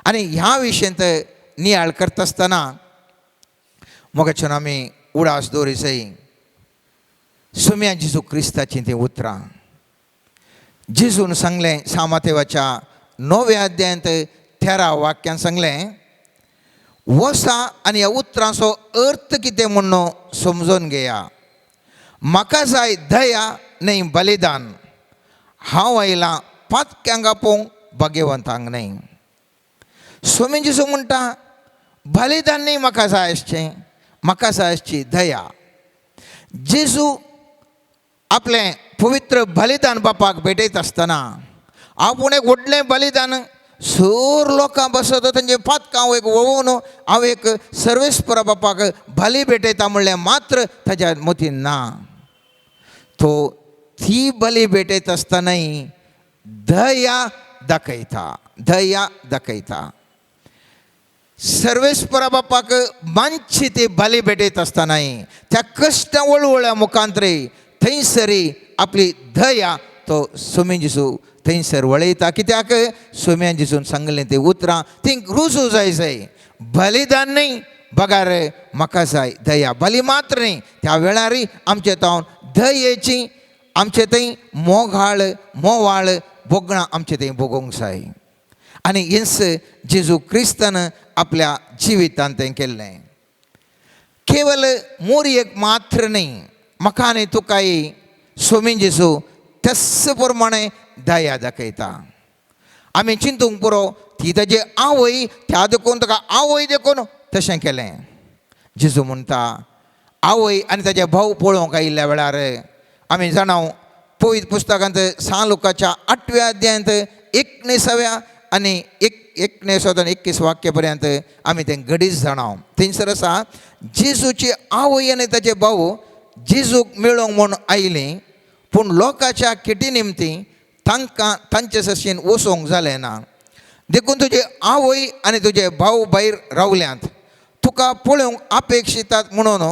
आनी ह्या विशयांत नियाळ करता आसतना मोगाच्यान आमी उडास दवरी जाय सुम्या जेजू क्रिस्ताचीं तीं उतरां. जेजून सांगलें सामातेवाच्या 9व्या अध्यायांत 13 वाक्यान सांगलें वसा आनी ह्या उतरांचो अर्थ कितें म्हूण समजून घेया. म्हाका जाय दया न्हय बलिदान, हांव आयलां पातक्यांक आपोवंक भाग्यवंतांक न्हय. स्वामी जेजू म्हणटा बलिदान न्हय म्हाका जाय आसचें, म्हाका जाय आसची दया. जेजू आपलें पवित्र बलिदान बापाक भेटयत आसतना आपूण एक व्हडलें बलिदान सर लोकां बसत तांचे पातकां हांव एक वळोवन हांव एक सर्वेस्परा बापाक बली भेटयता म्हणलें मात्र ताज्या मतीन ना. तो ती बली भेटयत आसतनाय दया दाखयता, दया दाखयता. सर्वेस्परा बापाक मानची ती बली भेटयत आसतनाय त्या कश्टां वळवळ्या मुखांतरे थंयसरी आपली दया तो स्वामी जेजू थंयसर वळयता. कित्याक स्वामी जेजून सांगलें ती उतरां ती रुजू जाय जाय. बलिदान न्हय बगार म्हाका जाय दया, बली मात्र न्हय. त्या वेळारय आमचे तावन दयेची आमचे थंय मोगाळ मोवाळ भोगणां आमचे थंय भोगोवंक जाय. आनी हेंच जेजू क्रिस्तान आपल्या जिवितांत तें केल्लें. केवल मोरयेक मात्र न्हय म्हाका आनी तुकाय स्वामी जेजू त्याच प्रमाणे दया दाखयता. आमी चिंतूंक पुरो ती ताजी आवय त्या देखून ताका आवय देखून तशें केलें. जेजू म्हणटा आवय आनी ताजे भाव पळोवंक आयिल्ल्या वेळार आमी जाणा पवित्र पुस्तकांत सान लुकाच्या 8व्या अध्यायांत 19व्या आनी 19 आनी 21 वाक्य पर्यंत आमी तें घडीच जाणा. थंयसर आसा जेजूची आवय आनी ताजे भाव जेजूक मेळोवंक म्हूण आयलीं पूण लोकांच्या किटी निमती तांकां तांचे सशीन वचोंक जालें ना. देखून तुजी आवय आनी तुजे भाव भायर रावल्यात तुका पळोवंक अपेक्षितात म्हणून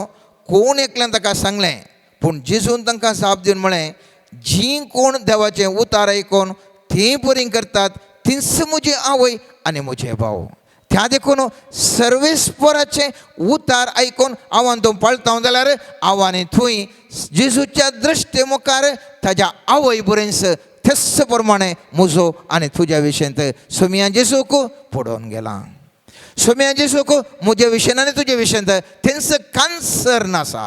कोण एकल्यान ताका सांगलें. पूण जेजून तांकां जाप दिवन म्हळें जीं कोण देवाचें उतार आयकून तीं बरीं करतात तींच म्हजी आवय आनी म्हजे भाव. त्या देखून सर्वेस्पराचें उतार आयकून हांव तूं पाळता जाल्यार हांव आनी थंय जेजूच्या दृश्टे मुखार ताज्या आवय बरेंच तेच प्रमाणे म्हजो आनी तुज्या विशयंत सोमया जेजूक पडोवन गेला. सोमया जेजूक म्हज्या विशयन आनी तुज्या विशयंत तेंच कन्सर्न आसा,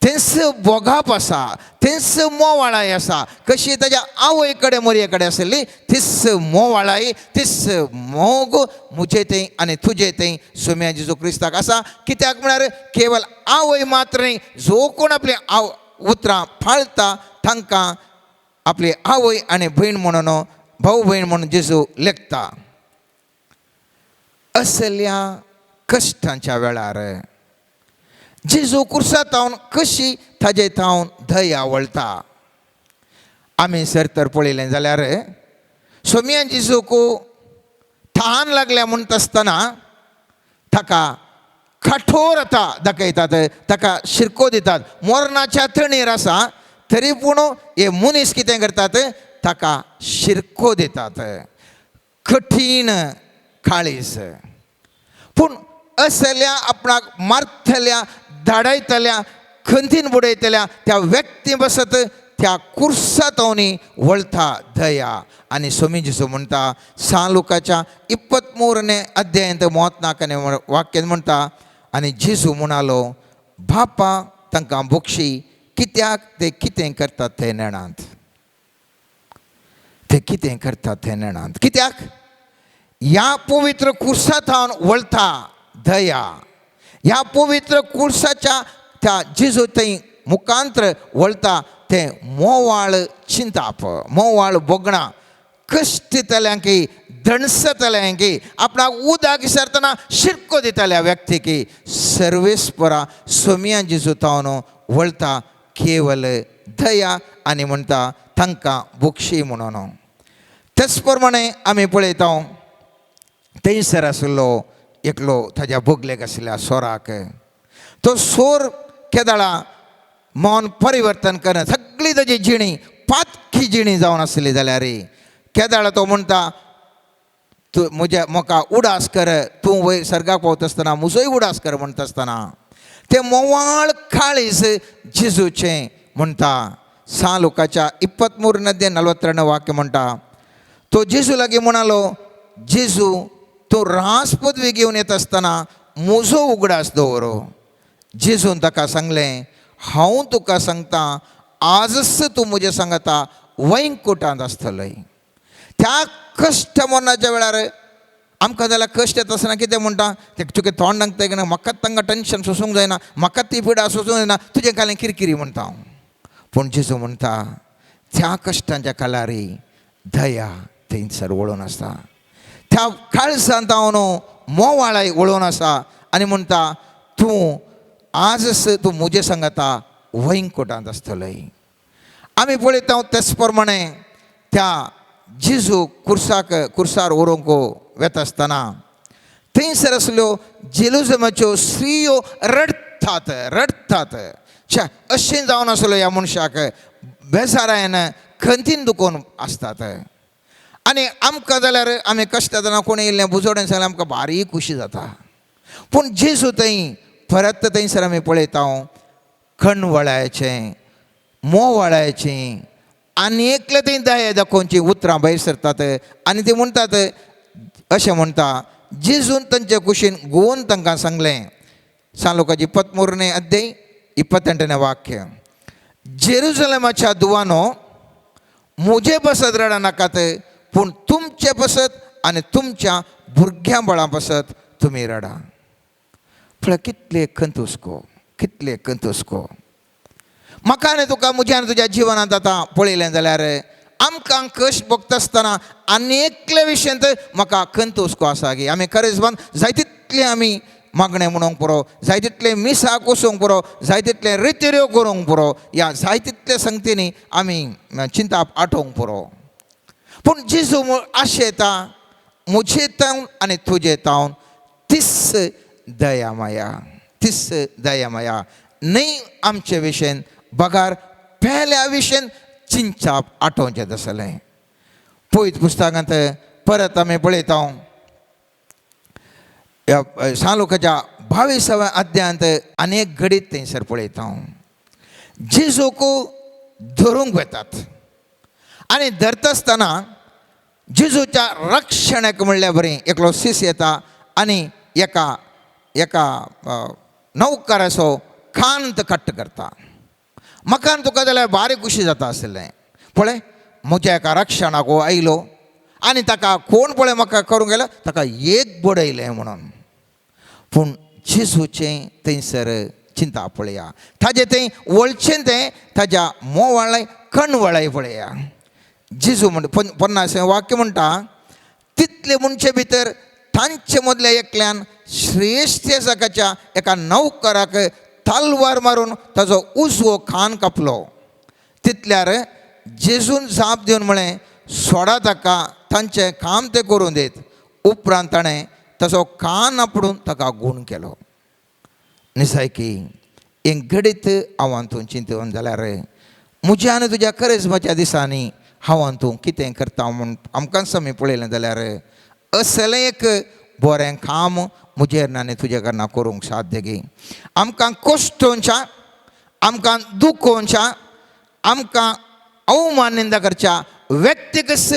तेंच बोगाप आसा, तेंच मोवाळाय आसा. कशी ताज्या आवय कडेन मोरये कडेन आसली तीच मोवाळाय, तीच मोग म्हजे थंय आनी तुजे थंय सोम्या जेजू क्रिस्ताक आसा. कित्याक म्हळ्यार केवल आवय मात्र न्ही, जो कोण आपली आव उतरां पाळता तांकां आपली आवय आनी भयण म्हणून, भाव भयण म्हणून जेजू लेखता. असल्या कश्टांच्या वेळार जेजू कुर्सा थावन कशी ताजे थावन दया वळटा. आमी सर तर पळयलें जाल्यार सोमया जेजूक थान लागल्या म्हणटा आसतना ताका कठोर आतां दाखयतात, ताका शिरको दितात, मरणाच्या तणीर आसा तरी पूण हे मनीस कितें करतात, ताका शिरको दितात. कठीण काळीज, पूण असल्या आपणाक मारतल्या, धाडायतल्या, खंतीन बुडयतल्या त्या व्यक्ती बसत त्या कुर्सातवनी वळता दया. आनी स्वामी जेजू म्हणटा सान लुकाच्या 23ನೇ अध्यायांत 34ನೇ वाक्यान म्हणटा, आनी जेजू म्हणालो, बापा तांकां बोक्षी, कित्याक ते कितें करतात ते नेणांत, ते कितें करतात ते नेणांत. कित्याक ह्या पवित्र कुर्सा थावन वळता दया, ह्या पवित्र कुर्साच्या त्या जेजू थंय मुखांत्र वळता तें मोवाळ चिंताप, मोवाळ भोगणां, कश्ट दितल्यांक, दणसतल्यांक, आपणाक उदक विसरतना शिरको दितल्या व्यक्तीक सर्वेस्परा सोमया जेजू थावन वळता केवल दया आनी म्हणटा तांकां बोक्षी म्हणून. तेच प्रमाणे आमी पळयता थंयसर आशिल्लो एकलो ताज्या बोगलेक आशिल्ल्या सोराक, तो सोर केदळा मन परिवर्तन कर, सगळी ताजी जिणी पातकी जिणी जावन आसली जाल्यार केदळा तो म्हणटा, तूं म्हज्या म्हाका उडास कर, तूं वयर सर्गाक पावता आसतना म्हजोय उडास कर म्हणटा आसतना तें मोवाळ काळीज जेजूचें म्हणटा. सान लुकाच्या 23ನೇ 42 वाक्य म्हणटा, तो जेजू लागीं म्हणालो, जेजू तूं रास पदवी घेवन येता आसतना म्हजो उगडास दवर. जेजून ताका सांगलें, हांव तुका सांगता आजच तूं म्हजें सांगता वैकुटांत आसतलोय. त्या कश्ट मरणाच्या वेळार आमकां जाल्यार कश्ट येता आसतना कितें म्हणटा, तें तुगे तोंड दाखता की ना, म्हाका तांकां टेंशन सोसूंक जायना, म्हाका ती पिडा सोसूंक जायना, तुजें कालें किरकिरी म्हणटा हांव. पूण जेजू म्हणटा त्या कश्टांच्या काळारी दया थंयसर वळून आसता, त्या काळजांत हांव मोवाळाय वळोवन आसा आनी म्हणटा तूं आजच तूं म्हजें सांगता वैकुटांत आसतलोय. आमी पळयता तेच प्रमाणे त्या जेजू कुर्साक कुर्सार व्हरूंक वेता आसतना थंयसर आसल्यो जेरुजलेमाच्यो स्त्रियो रडटात रडटात. छे अशें जावन आसलो ह्या मनशाक, बेजारायन खंतीन दुखोवन आसतात. आनी आमकां जाल्यार आमी कश्ट जातना कोणी येयल्लें बुजोडें जाल्यार आमकां भारी खुशी जाता. पूण जेजू थंय परत थंयसर आमी पळयता कणवळायचें, मोवाळायचें आनी एकले थंय दया दाखोवची उतरां भायर सरतात आनी ती म्हणटात अशें म्हणटा, जेजून तांचे कुशीन गोवन तांकां सांगलें. सान लुकाची 23ನೇ अध्याय 28ನೇ वाक्य, जेरुजलेमाच्या दुवानो म्हजे पासत रडनाकात, पूण तुमचे पासत आनी तुमच्या भुरग्यां बळां पासत तुमी रडा. पळय कितले खंतुस्को, कितले खंतुस्को. म्हाका आनी तुका म्हज्या आनी तुज्या जिवनांत आतां पळयलें जाल्यार आमकां कश्ट भोगता आसतना आनी एकले विशयांत म्हाका खंत हुस्को आसा की आमी खरेंच जाय तितलें आमी मागणें म्हणूंक पुरो, जाय तितलें मिसाक वचूंक पुरो, जाय तितलें रितिऱ्यो करूंक पुरो, या जाय तितले संगतींनी आमी चिंताप आठोवंक पुरो. पूण जेजू आशेता म्हजे तावन आनी तुजे तावन तीस दया माया, तीस दया माया न्हय आमचे विशयन बगार पेल्या विशयन चिंचाप आठोवचें तसलें. पयत पुस्तकांत परत आमी पळयता ह्या सालुकाच्या 22व्या अध्यायांत अनेक घडीत थंयसर पळयता जेजूक धरूंक वेतात आनी धरता आसतना जेजूच्या रक्षणाक म्हणल्या बरी एकलो सीस येता आनी एका एका नौकराचो कांत कट्ट करता. म्हाका आनी तुका जाल्यार बारीक खुशी जाता आसलें, पळय म्हज्या एका रक्षणाक हो आयलो आनी ताका कोण पळय म्हाका करूंक गेलो, ताका एक बडयलें म्हणून. पूण जेजूचें थंयसर चिंता पळया, ताजें थंय वळचें तें ताज्या मोवाळाय कणवळाय पळया. जेजू म्हण 50वें वाक्य म्हणटा, तितले मनशे भितर तांचे मदल्या एकल्यान श्रेश्ठ जाकाच्या एका नौकराक तलवार मारून ताजो उजवो खान कापलो. तितल्यार जेजून जाप दिवन म्हळें, सोडा ताका, तांचें काम तें करूं दीत. उपरांत ताणें ताचो कान आपडून ताका गूण केलो. निसायकी हें घडीत हांव तूं चिंतून जाल्यार म्हज्या आनी तुज्या करेजमाच्या दिसांनी हांव तूं कितें करता म्हूण आमकांच आमी पळयलें जाल्यार असलें एक बरें काम म्हजेर आनी तुज्या कारणां करूंक साध्य गी. आमकां कश्टोवच्या, आमकां दुखोवच्या, आमकां अवमान निंदा करच्या व्यक्तीकच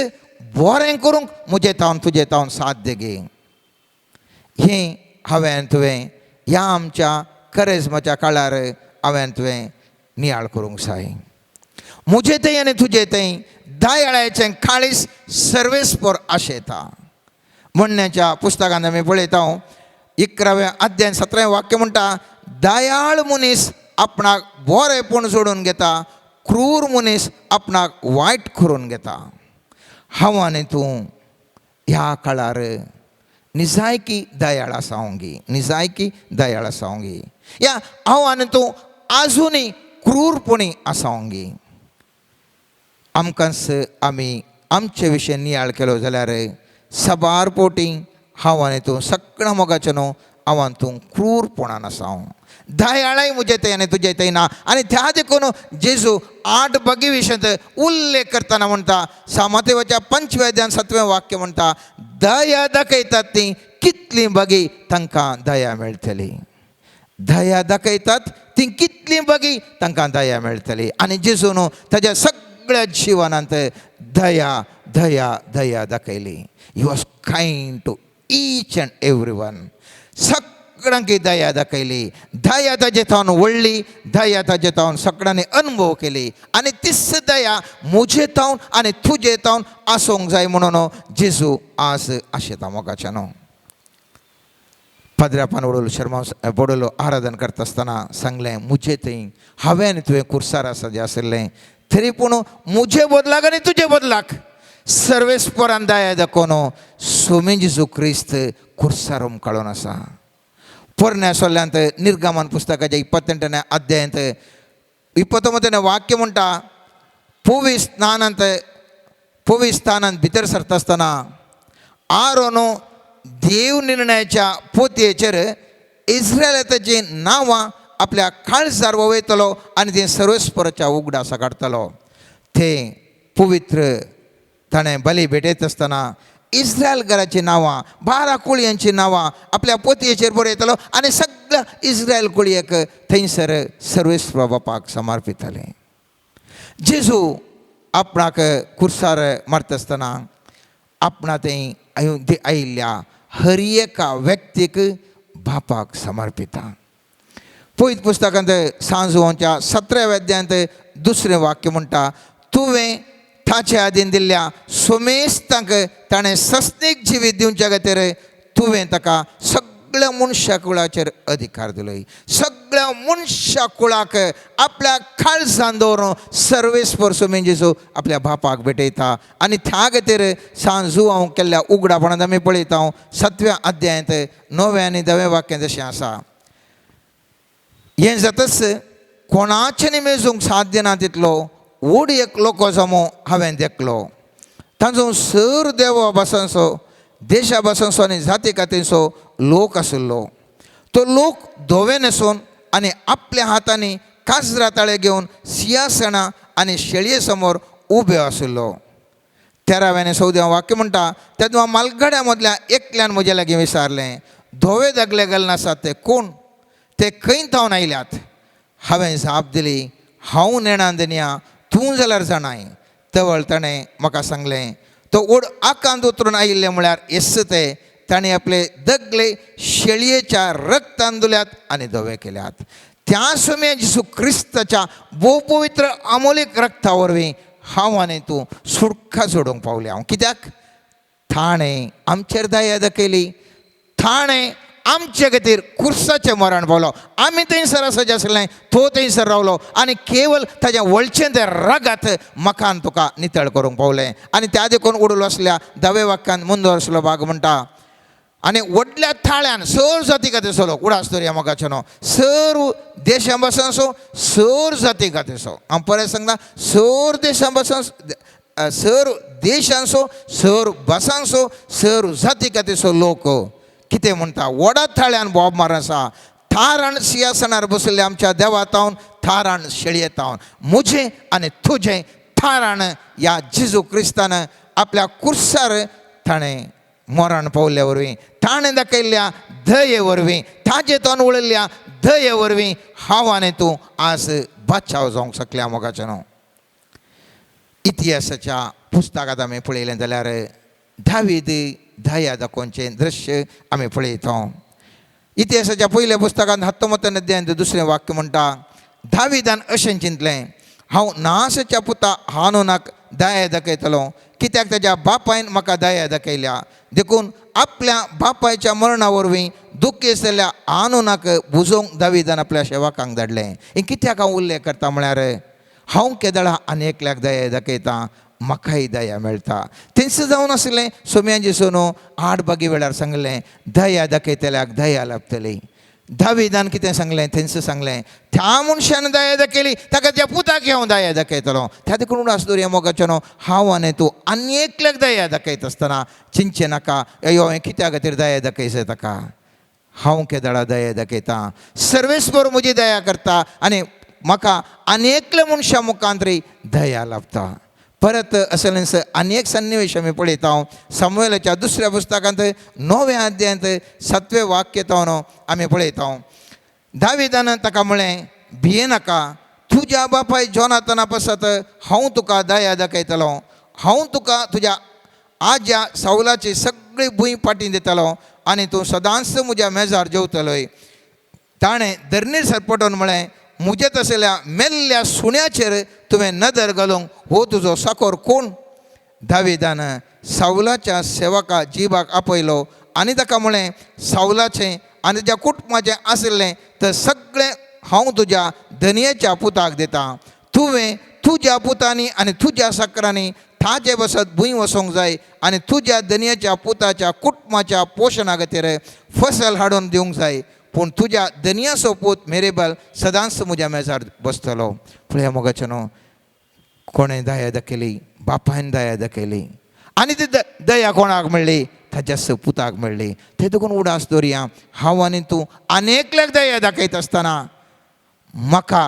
बरें करूंक म्हजें तावन तुजें तावन साध्य गी. हें हांवें तुवें ह्या आमच्या करेजमाच्या काळार हांवें तुवें नियाळ करूंक जाय. म्हजें थंय आनी तुजें थंय दयाळाचें काळीज सर्वेस्पर आशेता. म्हणण्याच्या पुस्तकांत आमी पळयता 11व्या अध्याय 17वें वाक्य म्हणटा, दयाळ मनीस आपणाक बरेंपण जोडून घेता, क्रूर मनीस आपणाक वायट करून घेता. हांव आनी तूं ह्या काळार निजायकी दयाळ आसावंगी, निजायकी दयाळ आसावंगी, या हांव आनी तूं आजुनूय क्रूरपणी आसावंगी. आमकांच आमी आमचे विशय नियाळ केलो जाल्यार साबार पोटी हांव आनी तूं सगळ्या मोगाचें न्हू हांव आनी तूं क्रूरपणान आसाव. दयाळाय म्हजें थंय आनी तुजें थंय ना. आनी त्या देखून जेजू 8 बगी विशयांत उल्लेख करतना म्हणटा, सामातेवाच्या 5व्या अध्यायान 7वें वाक्य म्हणटा, दया दाखयतात ती कितली बगी तांकां दया मेळटली. दया दाखयतात ती कितली बगी तांकां दया मेळटली. आनी जेजू न्हू ताज्या सगळ्या जिवनांत दया दया दया दाखयली. He was kind to each and every one. सगळ्यांक दया दाखयली. दया ताजे थावन व्हडली, दया ताजे थावन सगळ्यांनी अनुभव केली. आनी तीच दया म्हजे थावन आनी तुजे थावन आसूंक जाय म्हणून जेजू आज आशेता मोगाच्या न्हू. पाद्र्यापान वडोलो शर्मा वडोलो आराधन करता आसतना सांगलें, म्हजे थंय हांवें आनी तुवें कुर्सार आसा जें आशिल्लें तरी पूण म्हजे बदलाक आनी तुजे बदलाक सर्वेस्परान दया दाखोवन सोमी जेजू क्रिस्त कुर्सार उमकाळून आसा. पोरण्या सोल्ल्यांत निर्गमन पुस्तकाच्या 28 अध्यायांत 29 वाक्य म्हणटा, पवित्र स्थानांत भितर सरता आसतना आरोन देव निर्णयाच्या पोतयेचेर इस्रायलाची नांवां आपल्या काळजार वयतलो आनी तें सर्वेस्पराच्या उगडासा काडटलो. ते पवित्र ताणें बली भेटयत आसतना इस्रायल घराचीं नांवां, 12 कुळयांचीं नांवां आपल्या पोतयेचेर बरयतलो आनी सगळ्या इस्रायल कुळयेक थंयसर सर्वेस्पर बापाक समर्पितले. जेजू आपणाक कुर्सार मारता आसतना आपणा थंय आयिल्ल्या हर एका व्यक्तीक बापाक समर्पिता. पयत पुस्तकांत सांजवांच्या 17व्या अध्यायांत 2 वाक्य म्हणटा, तुवें ताचे आदीन दिल्ल्या सोमेस्तांक ताणें सस्नीक जिवीत दिवच्या खातीर तुवें ताका सगळ्या मनशा कुळाचेर अधिकार दिलो. सगळ्या मनशा कुळाक आपल्या काळजान दवरून सर्वेस्पर सोमी जेजू आपल्या बापाक भेटयता. आनी त्या खातीर सांजू हांव केल्ल्या उगडापणांत आमी पळयता 7व्या अध्यायांत 9वें आनी 10वें वाक्य जशें आसा, हें जातच कोणाचें मेजूंक साध्य ना तितलो व्हड एक लोक जमो हांवें देखलो. तांचो सर देवा भासांचो, देशा भासांचो आनी जाती कातींचो लोक आशिल्लो. तो लोक धवे न्हेसून आनी आपल्या हातांनी काजरा ताळे घेवन सिंहासनां आनी शेळये समोर उबे आशिल्लो. 13व्या आनी 14व्या वाक्य म्हणटा, तेन्ना मालगड्या मदल्या एकल्यान म्हज्या लागीं विचारलें, धवे दागले घालून आसात ते कोण, ते खंय थावन आयल्यात? हांवें जाप दिली, हांव नेणा दनया, तूं जाल्यार जाणाय. तवळ ताणें म्हाका सांगलें तो व्हड आकांत उतरून आयिल्ले म्हळ्यार येस ते ताणें आपले दगले शेळयेच्या रक्तान धुल्यात आनी धवे केल्यात. त्या सुम्या जेजू क्रिस्ताच्या भोव पवित्र अमोलीक रक्ता वरवीं हांव आनी तूं सुटका जोडूंक पावले हांव. कित्याक ताणें आमचेर दया दाखयली, ताणें आमचे खातीर कुर्साचें मरण पावलो. आमी थंयसर आसाचें आसलें, तो थंयसर रावलो आनी केवल ताज्या वळचें तें रगत म्हाका आनी तुका नितळ करूंक पावलें. आनी त्या देखून उडलो आसल्या धवे वाक्यान मुंदर भाग म्हणटा आनी व्हडल्या थाळ्यान सर जाती खातीर सलो उडास दवरया मोगाचें न्हू सर्व देशां पासून सो सर जाती खातीर सो हांव परत सांगता सर देशां पासून सर देशांचो सर भासांचो सर जाती खातीर लोक कितें म्हणटा व्हडा थाळ्यान बोब मार आसा थारान सिंहासनार बसले आमच्या देवा तावन थारान शेळये तावन म्हजें आनी तुजें थारान ह्या जेजू क्रिस्तान आपल्या कुर्सार ताणें मरण पावल्या वरवीं ताणें दाखयल्ल्या दये वरवीं ताजे तोंड उडयल्ल्या दये वरवीं हांव आनी तूं आज बचाव जावंक शकल्या मोगाचें न्हू. इतिहासाच्या पुस्तकांत आमी पळयलें जाल्यार दावीद दया दाखोवचें दृश्य आमी पळयता. इतिहासाच्या पयल्या पुस्तकांत हत्तमत अध्यायांत दुसरें वाक्य म्हणटा दाविदान अशें चिंतलें हांव नासाच्या पुता हानूनाक दया दाखयतलो कित्याक ताज्या बापायन म्हाका दया दाखयल्या देखून आपल्या बापायच्या मरणा वरवीं दुख्खी आसलेल्या हानूनाक बुजोवंक दाविदान आपल्या सेवकांक धाडलें. हें कित्याक हांव उल्लेख करता म्हळ्यार हांव केदळा आनी एकल्याक दया दाखयता म्हाकाय दया मेळटा. थंयसर जावन आसलें सोम्याजी सोनू 8 बागी वेळार सांगलें दया दाखयतल्याक दया लाभतली. दाविदान कितें सांगलें थंयसर सांगलें त्या मनशान दया दाखयली ताका त्या पुताक हांव दया दाखयतलो. त्या देखून उडास दवरया मोगाचें न्हू हांव आनी तूं आनी एकल्याक दया दाखयता आसतना चिंतचें नाका अयो हांवें कित्या खातीर दया दाखयचें ताका. हांव केदळा दया दाखयता सर्वेस्पर म्हजी दया करता आनी म्हाका आनी एकल्या मनशा मुखांतरी दया लाभता. परत असलें आनी एक सन्निवेश आमी पळयता सामुएलाच्या दुसऱ्या पुस्तकांत 9व्या अध्यायांत 7वें वाक्य तावन आमी पळयता. दाविदान ताका म्हळें भिये नाका तुज्या बापाय जोनातना पासत हांव तुका दया दाखयतलो हांव तुका तुज्या आज्या सावलाची सगळी भूंय फाटीं दितलो आनी तूं सदांच म्हज्या मेजार जेवतलोय. ताणें धरणीर सरपटून म्हळें म्हजे तसल्या मेल्ल्या सुण्याचेर तुवें नदर घालूंक हो तुजो साकोर कोण. दाविदान सावलाच्या सेवका जिबाक आपयलो आनी ताका म्हळें सावलाचें आनी ज्या कुटुंबाचें आशिल्लें तें सगळें हांव तुज्या धनयेच्या पुताक दितां. तुवें तुज्या पुतांनी आनी तुज्या साकरांनी ताजे बसत भूंय वचोंक जाय आनी तुज्या धनयेच्या पुताच्या कुटुंबाच्या पोशणा खातीर फसल हाडून दिवंक जाय पूण तुज्या धनयाचो पूत मेरेबल सदांच म्हज्या मेजार बसतलो. पळया मोगाचें न्हू कोणें दया दाखयली बापायन दया दाखयली आनी ती दया कोणाक मेळ्ळी ताज्या पुताक मेळ्ळी. ते देखून उडास दवरया हांव आनी तूं आनी एकल्याक दया दाखयता आसतना म्हाका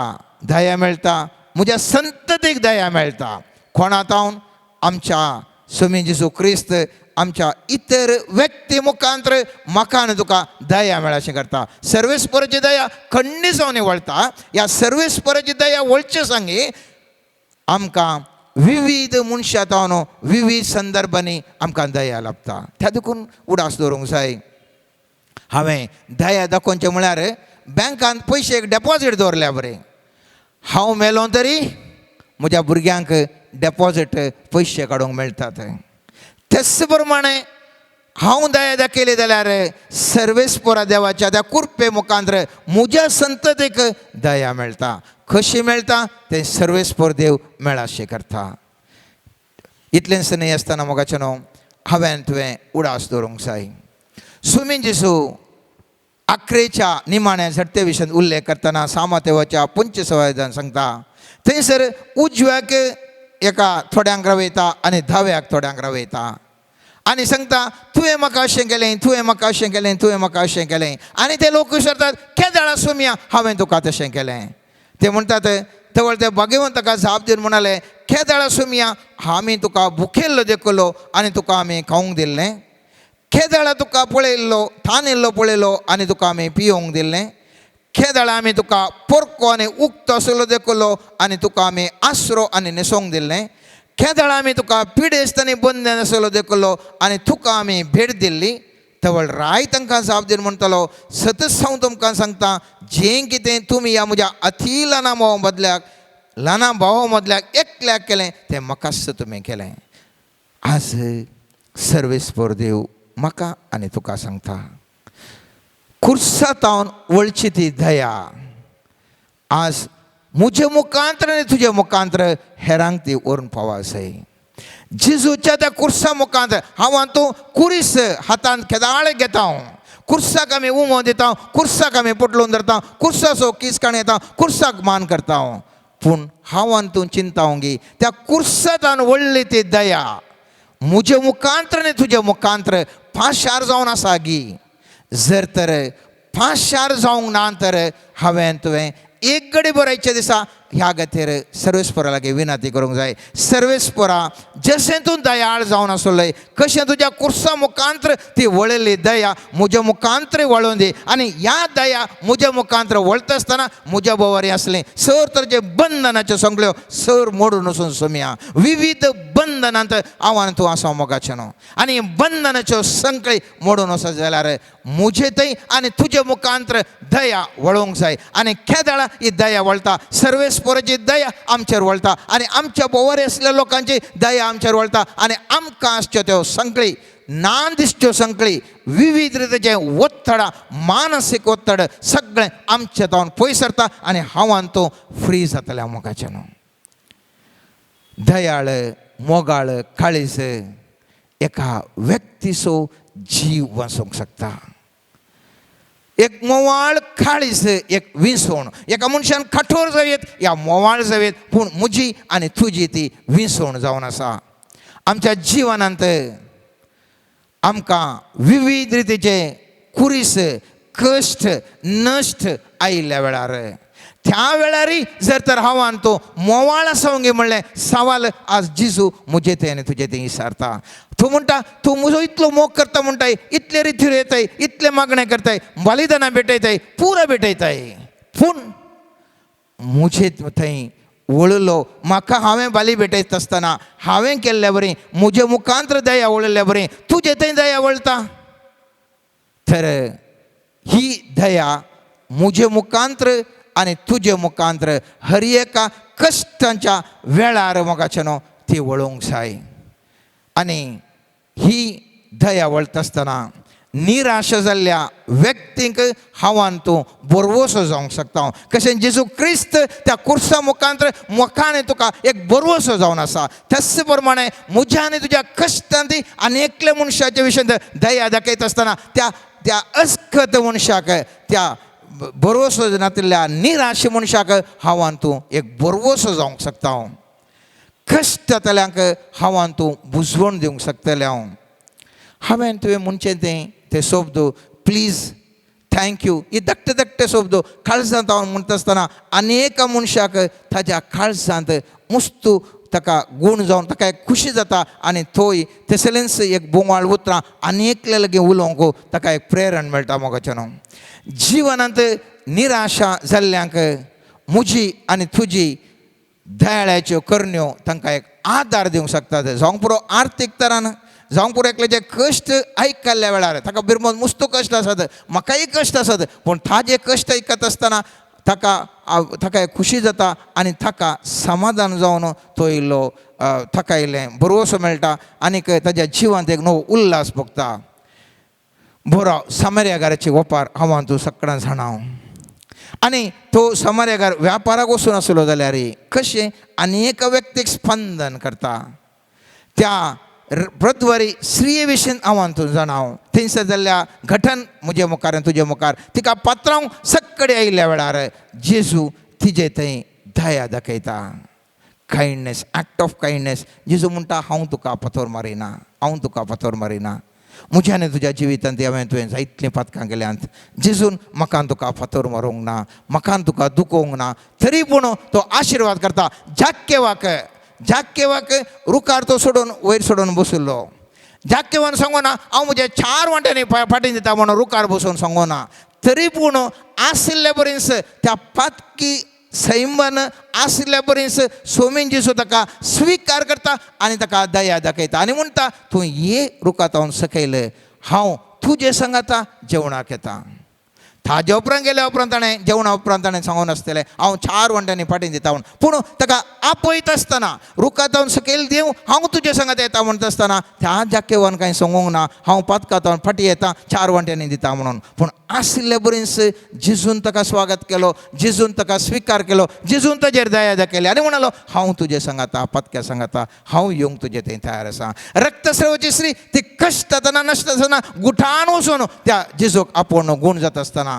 दया मेळटा म्हज्या संततीक दया मेळटा. कोणा तावन आमच्या स्वामी जेजू क्रिस्त आमच्या इतर व्यक्ती मुखांतर म्हाका आनी तुका दया मेळ अशें करता. सर्वेस्पराची दया खंडीत जावन वळटा. ह्या सर्वेस्पराची दया वळचे सांगी आमकां विविध मनशां तावन विविध संदर्भांनी आमकां दया लाभता. त्या देखून उडास दवरूंक जाय. हांवें दया दाखोवचें म्हळ्यार बँकांत पयशे एक डेपॉजीट दवरल्या बरें हांव मेलो तरी म्हज्या भुरग्यांक डेपॉजीट पयशे काडूंक मेळटात. तेच प्रमाणे हांव दया दाखयली जाल्यार सर्वेस्परा देवाच्या त्या कुर्पे मुखांतर म्हज्या संततीक दया मेळटा. कशी मेळटा तें सर्वेस्पर देव मेळाशें करता. इतलेंच न्हय आसतना मोगाचें न्हू हांवें तुवें उडास दवरूंक जाय. सुमी जेजू आखरेच्या निमाण्या झडते विशयान उल्लेख करतना सामातेवाच्या 25 सांगता थंयसर उजव्याक एका थोड्यांक रावयता आनी धाव्याक थोड्यांक रावयता आनी सांगता तुवें म्हाका अशें केलें तुवें म्हाका अशें केलें तुवें म्हाका अशें केलें. आनी ते लोक विचारतात केदळा सोम्या हांवें तुका तशें केलें. ते म्हणटात तवळ ते भाग्यवंत ताका जाप दिवन म्हणाले केदळा सोम्या आमी तुका भुकेल्लो देखलो आनी तुका आमी खावंक दिल्लें. केदळा तुका पळयल्लो तानेल्लो पळयलो आनी तुका आमी पियोवंक दिल्लें. केदळा आमी तुका पोरको आनी उक्तो आसलो देखलो आनी तुका आमी आसरो आनी न्हेसोवंक दिल्लें. केदळ आमी तुका पिडेस्त आनी बंदन आसलो देखलो आनी तुका आमी भेट दिल्ली. तवळ राय तांकां जाप दिवन म्हणटलो, सतच हांव तुमकां सांगता, जें कितें तुमी ह्या म्हज्या अती ल्हाना भावा मदल्याक, ल्हाना भावा मदल्याक एकल्याक केलें तें म्हाकाच तुमी केलें. आज सर्वेस्पर देव म्हाका आनी तुका सांगता, खुर्सातावन वळची ती दया आज म्हजे मुखांत्र आनी तुजे मुखांत्र हेरांक ती व्हरून पावा आसाय. जेजूच्या त्या कुर्सा मुखांत हांव तूं कुरीस हातान केदाळ घेता, कुर्साक आमी उमो दिता, कुर्साक आमी पोटलोवन धरता, कुर्साचो कीस काण येता, कुर्साक मान करता. पूण हांव तूं चिंता गी त्या कुर्सातान व्हडली ती दया म्हजे मुखांत्र आनी तुजे मुखांत्र पाशार जावन आसा गी. जर तर पाशार जावंक ना तर हांवें तुवें एक गडी बरयच्या दिसा ह्या खातीर सर्वेस्परा लागीं विनंती करूंक जाय. सर्वेस्परा, जशें तूं दयाळ जावन आसलोय, कशें तुज्या कुर्सा मुखांत्र ती वळिल्ली दया म्हज्या मुखांत्र वळोवन दी आनी ह्या दया म्हज्या मुखांत्र वळता आसतना म्हज्या बोवारी आसलें सर तर जे बंधनाच्यो सगळ्यो सर मोडून वचून सोमया. विविध बंधनांत हांव आनी तूं आसा मोगाचें न्हू आनी बंधनाच्यो संकळी मोडून वचत जाल्यार म्हजे थंय आनी तुजे मुखांत्र दया वळोवंक जाय. आनी केदळा ही दया वळटा, सर्वेस्पराची दया आमचेर वळटा आनी आमच्या बोवारी आसल्या लोकांची दया आमचेर वळटा आनी आमकां आसच्यो त्यो संकळी, ना दिसच्यो संकळी, विविध रितीचे ಒತ್ತಡ, मानसीक ಒತ್ತಡ सगळें आमचे तावन पयस सरता आनी हांव आनी तूं फ्री जातलें मोगाचें न्हू. दयाळ मोगाळ काळीज एका व्यक्तीचो जीव वाचोवंक शकता. एक मोवाळ काळीज एक विसवण, एका मनशान कठोर जावयेत या मोवाळ जावयेत, पूण म्हजी आनी तुजी ती विसवण जावन आसा. आमच्या जिवनांत आमकां विविध रितीचे कुरीस, कश्ट, नश्ट आयिल्ल्या वेळार, त्या वेळारय जर तर हांव आनी तूं मोवाळ आसा गे म्हणलें सवाल आज जिजू म्हजे तें आनी तुजें तें विचारता. तूं म्हणटा, तूं म्हजो इतलो मोग करता म्हणटाय, इतले रितीर येताय, इतले मागणें करताय, बलिदानां भेटयताय, पुरो भेटयताय, पूण म्हजे थंय वळलो म्हाका हांवें बाली भेटयता आसतना हांवें केल्ल्या बरी, म्हजे मुखांत्र दया वळिल्ल्या बरी तुजे थंय दया वळटा. तर ही दया म्हजे मुखांत्र आनी तुजे मुखांत्र हर एका कश्टांच्या वेळार मोगाचें न्हू ती वळोवंक जाय. आनी ही दया वळटा आसतना निराशा जाल्ल्या व्यक्तींक हांव आनी तूं बरवसो जावंक शकता. कशें जेजू क्रिस्त त्या कुर्सा मुखांत्र म्हाका आनी तुका एक बरवसो जावन आसा, तस प्रमाणे म्हज्या आनी तुज्या कश्टांत आनी एकल्या मनशाच्या विशयांत दया दाखयता आसतना त्या त्या अस्कत मनशाक, त्या बरवसो नातिल्ल्या निराश मनशाक हांव आनी तूं एक बरवसो जावंक शकता. कश्ट जातल्यांक हांव आनी तूं बुजवण दिवंक शकतलें. हांव हांवें तुवें म्हणचें तें ते शब्द प्लीज, thank you, ही धाकटे धाकटे शब्द काळजांत हांव म्हणटा आसतना आनी एका मनशाक ताज्या काळजांत मुस्तू ताका गूण जावन ताका एक खुशी जाता आनी थंय तसलेंच एक बोवाळ उतरां आनी एकल्या लागीं उलोवंक ताका एक प्रेरण मेळटा. मोगाचें न्हू, जिवनांत निराशा जाल्ल्यांक म्हजी आनी तुजी दयाळ्याच्यो करण्यो तांकां एक आदार दिवंक शकतात. जावंक पुरो आर्थीक तरान, जावंक पुरो एकल्याचे कश्ट आयकल्ल्या वेळार ताका बिरमोन मुस्तू कश्ट आसत, म्हाकाय कश्ट आसत, पूण ताजे कश्ट आयकत आसतना ताका ताका एक खुशी जाता आनी ताका समाधान जावन तो इल्लो ताका इल्लें बरोसो मेळटा आनीक ताज्या जिवांत एक नवो उल्हास भोगता. बरो समर्यागाराची ओपार हांव तूं सगळ्यां जाणा. आनी तो समर्यागार व्यापाराक वचून आसलो जाल्यार कशें आनी एका व्यक्तीक स्पंदन करता. त्या प्रद्वारी स्त्रिये विशीं हांव तूं जाणा. थंयसर जाल्ल्या घटन म्हजे मुखार आनी तुजे मुखार तिका पात्रांव सक्कडे आयिल्ल्या वेळार जेजू तिजे थंय दया दाखयता. Kindness, act of kindness. जेजू म्हणटा, हांव तुका फातोर मारिना, हांव तुका फातोर मारिना. म्हज्या आनी तुज्या जिवितांत हांवें तुवें जायतलीं पातकां केल्यांत, जेजून म्हाका तुका फातोर मारूंक ना, म्हाका तुका दुखोवंक ना, तरी पूण तो आशिर्वाद करता. जाक्केवाक, जाक्केवाक रुखार तो सोडून वयर सोडून बशिल्लो. जाक्केवान सांगूना हांव म्हज्या चार वांट्यांनी फाटीं दिता म्हणून रुखार बसून सांगूना, तरी पूण आशिल्ले बरीच त्या पातकी सैमान आसल्या बरीच सोमीन जेजू ताका स्विकार करता आनी ताका दया दाखयता आनी म्हणटा तूं ये रुखा तावन सकयल, हांव तुजे सांगाता जेवणाक येता. ताज्या उपरांत गेल्या उपरांत ताणें जेवणा उपरांत ताणें सांगून आसतलें हांव 4 वण्ट्यांनी फाटीं दिता म्हूण. पूण ताका आपयता आसतना रुखा तावन सकयल देव हांव तुजे सांगात येता म्हणटा आसतना त्या जाकेवान कांय सांगूंक ना, हांव पातका तावन फाटीं येता 4 वण्ट्यांनी दिता म्हणून. पूण आशिल्ले बरीच जेजून ताका स्वागत केलो, जेजून ताका स्विकार केलो, जेजून ताजेर दया दाखयली आनी म्हणालो हांव तुजे सांगाता पातक्या सांगाता हांव येवंक तुजे थंय तयार आसा. रक्तस्रावाची स्त्री ती कश्ट जातना नश्ट आसतना गुठान वचून त्या जेजूक आपोवन गूण जाता आसतना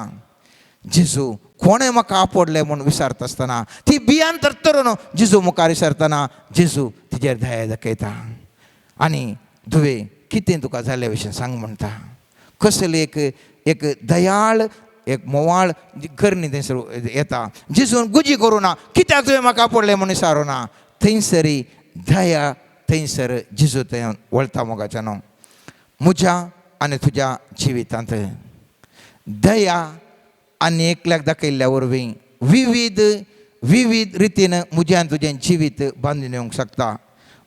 जेजू कोणें म्हाका आपोडलें म्हूण विचारता आसतना ती बियान तरतरून जेजू मुखार विचारतना जेजू तिजेर दया दाखयता आनी धुवे कितें तुका जाल्ल्या विशीं सांग म्हणटा. कसली एक एक दयाळ एक मोवाळ करणी थंयसर येता. जेजून गुजी करूं ना, कित्याक तुवें म्हाका आपोडलें म्हूण विचारूं ना. थंयसरी दया थंयसर जेजू थंय वळता. मोगाच्यानो, म्हज्या आनी तुज्या जिवितांत दया आनी एकल्याक दाखयल्ल्या वरवीं विविध विविध रितीन म्हजें आनी तुजें जिवीत बांदून येवंक शकता.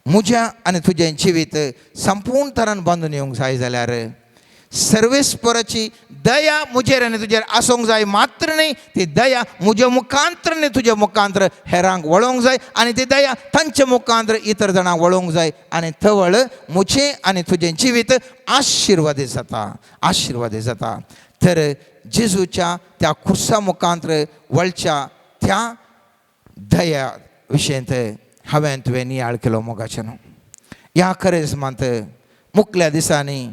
म्हज्या आनी तुजें जिवीत संपूर्ण तरान बांदून येवंक जाय जाल्यार सर्वेस्पराची दया म्हजेर आनी तुजेर आसूंक जाय मात्र न्हय, ती दया म्हज्या मुखांत्र न्ही तुज्या मुखांत्र हेरांक वळोवंक जाय आनी ती दया तांच्या मुखांत्र इतर जाणांक वळोवंक जाय आनी तवळ म्हजें आनी तुजें जिवीत आशिर्वादीत जाता, आशिर्वादीत जाता. तर जेजूच्या त्या खुर्सा मुखांत्र वळच्या त्या दया विशयंत हांवें तुवें नियाळ केलो. मोगाचें न्हू, ह्या करेजमांत मुखल्या दिसांनी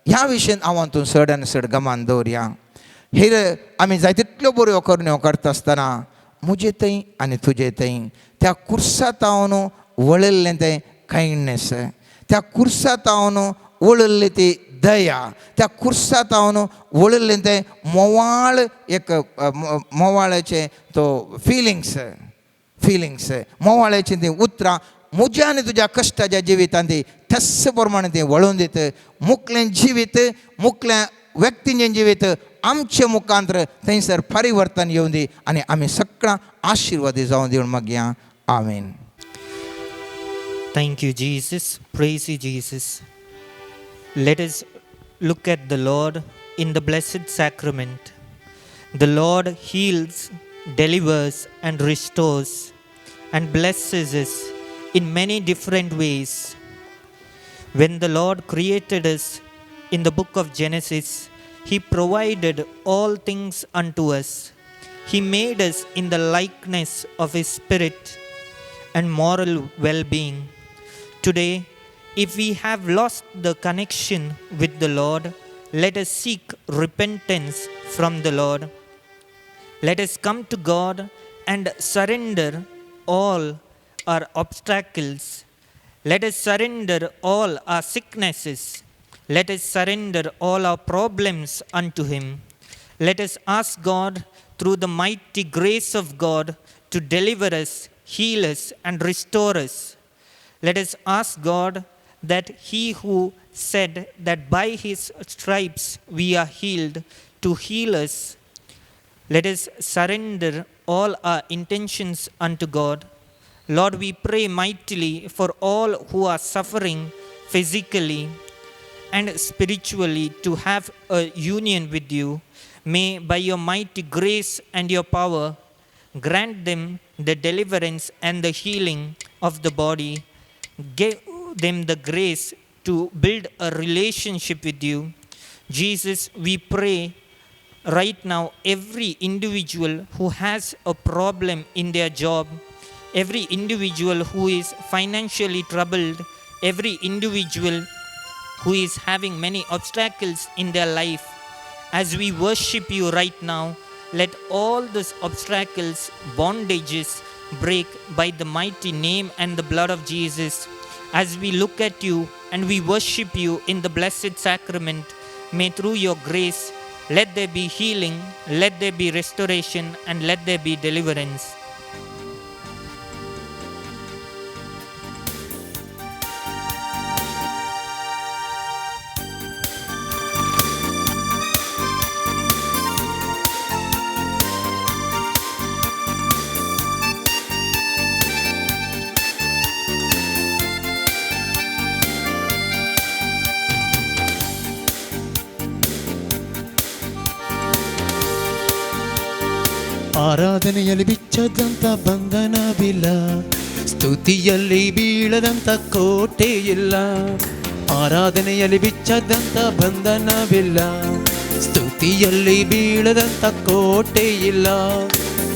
ह्या विशयन हांव तूं चड आनी चड गमान दवरया. हेर आमी जाय तितल्यो बऱ्यो करण्यो करता आसतना म्हजे थंय आनी तुजे थंय त्या कुर्सा तावन वळिल्लें तें कायंडनेस, त्या कुर्सा तावन वळिल्ली ती दया, त्या कुर्सा तावन वळिल्लें तें मोवाळ एक मोवाळाचें तो फिलिंग्स, फिलिंग्स मोवाळाचीं तीं उतरां म्हज्या आनी तुज्या कश्टाच्या जिवितांत ती तस्स प्रमाणे तें वळोवन दित. मुखलें जिवीत मुखल्या व्यक्तींचें जिवीत आमचे मुखांत्र थंयसर परिवर्तन येवन दी आनी आमी सगळां आशिर्वादी जावन दिवन मागया. आमीन. Thank you, Jesus. Praise you, Jesus. Let us look at the Lord in the Blessed Sacrament. The Lord heals, delivers, and restores, and blesses us in many different ways. When the Lord created us in the book of Genesis, He provided all things unto us. He made us in the likeness of His Spirit and moral well being. Today, if we have lost the connection with the Lord, let us seek repentance from the Lord. Let us come to God and surrender all our obstacles. Let us surrender all our sicknesses. Let us surrender all our problems unto Him. Let us ask God through the mighty grace of God to deliver us, heal us, and restore us. Let us ask God that He who said that by His stripes we are healed, to heal us. Let us surrender all our intentions unto God. Lord, we pray mightily for all who are suffering physically and spiritually to have a union with you. May, by your mighty grace and your power, grant them the deliverance and the healing of the body. Give them the grace to build a relationship with you. Jesus, we pray right now every individual who has a problem in their job, every individual who is financially troubled, every individual who is having many obstacles in their life. As we worship you right now, let all these obstacles, bondages break by the mighty name and the blood of Jesus. As we look at you and we worship you in the Blessed Sacrament, may through your grace let there be healing, let there be restoration, and let there be deliverance. ಆರಾಧನೆಯಲ್ಲಿ ಬಿಚ್ಚದಂತ ಬಂಧನವಿಲ್ಲ, ಸ್ತುತಿಯಲ್ಲಿ ಬೀಳದಂತ ಕೋಟೆ ಇಲ್ಲ. ಆರಾಧನೆಯಲ್ಲಿ ಬಿಚ್ಚದಂತ ಬಂಧನವಿಲ್ಲ, ಸ್ತುತಿಯಲ್ಲಿ ಬೀಳದಂತ ಕೋಟೆ ಇಲ್ಲ.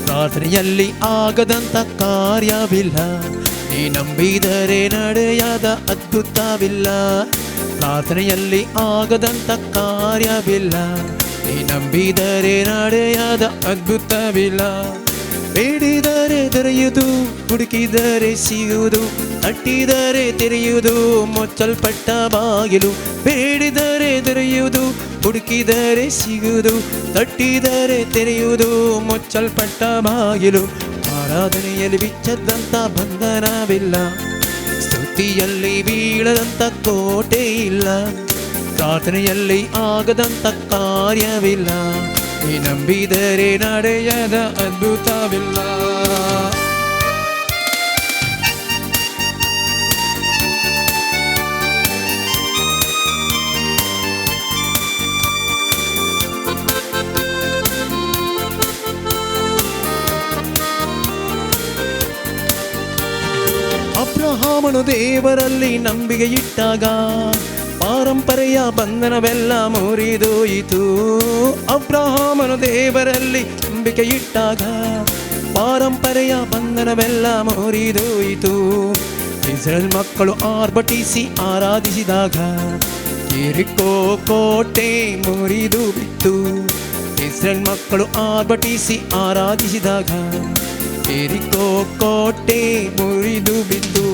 ಪ್ರಾರ್ಥನೆಯಲ್ಲಿ ಆಗದಂತ ಕಾರ್ಯವಿಲ್ಲ, ನೀ ನಂಬಿದರೆ ನಡೆಯದ ಅದ್ಭುತವಿಲ್ಲ. ಪ್ರಾರ್ಥನೆಯಲ್ಲಿ ಆಗದಂತ ಕಾರ್ಯವಿಲ್ಲ, ನೀ ನಂಬಿದರೆ ನಡೆಯದ ಅದ್ಭುತವಿಲ್ಲ. ಬೇಡಿದರೆ ದೊರೆಯುವುದು, ಹುಡುಕಿದರೆ ಸಿಗುವುದು, ತಟ್ಟಿದರೆ ತೆರೆಯುವುದು ಮುಚ್ಚಲ್ಪಟ್ಟ ಬಾಗಿಲು. ಬೇಡಿದರೆ ದೊರೆಯುವುದು, ಹುಡುಕಿದರೆ ಸಿಗುವುದು, ತಟ್ಟಿದರೆ ತೆರೆಯುವುದು ಮುಚ್ಚಲ್ಪಟ್ಟ ಬಾಗಿಲು. ಆರಾಧನೆಯಲ್ಲಿ ಬಿಚ್ಚದಂತ ಬಂಧನವಿಲ್ಲ, ಸ್ತುತಿಯಲ್ಲಿ ಬೀಳದಂತ ಕೋಟೆ ಇಲ್ಲ. ಪ್ರಾರ್ಥನೆಯಲ್ಲಿ ಆಗದಂತ ಕಾರ್ಯವಿಲ್ಲ, ನೀ ನಂಬಿದರೆ ನಡೆಯದ ಅದ್ಭುತವಿಲ್ಲ. ಅಬ್ರಹಾಮನು ದೇವರಲ್ಲಿ ನಂಬಿಕೆ ಇಟ್ಟಾಗ ಪಾರಂಪರೆಯ ಬಂಧನವೆಲ್ಲ ಮುರಿದೋಯಿತು. ಅಬ್ರಹಾಮನು ದೇವರಲ್ಲಿ ನಂಬಿಕೆ ಇಟ್ಟಾಗ ಪಾರಂಪರೆಯ ಬಂಧನವೆಲ್ಲ ಮುರಿದೋಯಿತು. ಇಸ್ರೇಲ್ ಮಕ್ಕಳು ಆರ್ಭಟಿಸಿ ಆರಾಧಿಸಿದಾಗ ಯೆರಿಕೋ ಕೋಟೆ ಮುರಿದು ಬಿತ್ತು. ಇಸ್ರೇಲ್ ಮಕ್ಕಳು ಆರ್ಭಟಿಸಿ ಆರಾಧಿಸಿದಾಗ ಯೆರಿಕೋ ಕೋಟೆ ಮುರಿದು ಬಿತ್ತು.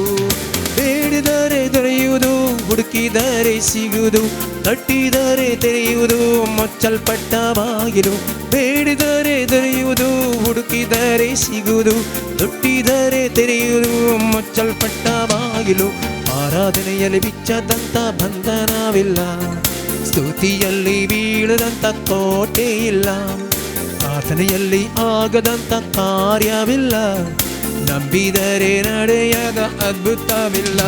ಬೇಡಿದರೆ ದೊರೆಯುವುದು, ಹುಡುಕಿದರೆ ಸಿಗುವುದು, ತಟ್ಟಿದರೆ ತೆರೆಯುವುದು ಮುಚ್ಚಲ್ಪಟ್ಟ ಬಾಗಿಲು. ಬೇಡಿದರೆ ದೊರೆಯುವುದು, ಹುಡುಕಿದರೆ ಸಿಗುವುದು, ತಟ್ಟಿದರೆ ತೆರೆಯುವುದು ಮುಚ್ಚಲ್ಪಟ್ಟ ಬಾಗಿಲು. ಆರಾಧನೆಯಲ್ಲಿ ಬಿಚ್ಚದಂತ ಬಂಧನವಿಲ್ಲ, ಸ್ತುತಿಯಲ್ಲಿ ಬೀಳದಂತ ಕೋಟೆ ಇಲ್ಲ. ಪ್ರಾರ್ಥನೆಯಲ್ಲಿ ಆಗದಂತ ಕಾರ್ಯವಿಲ್ಲ, ನಂಬಿದರೆ ನಡೆಯದ ಅದ್ಭುತವಿಲ್ಲ.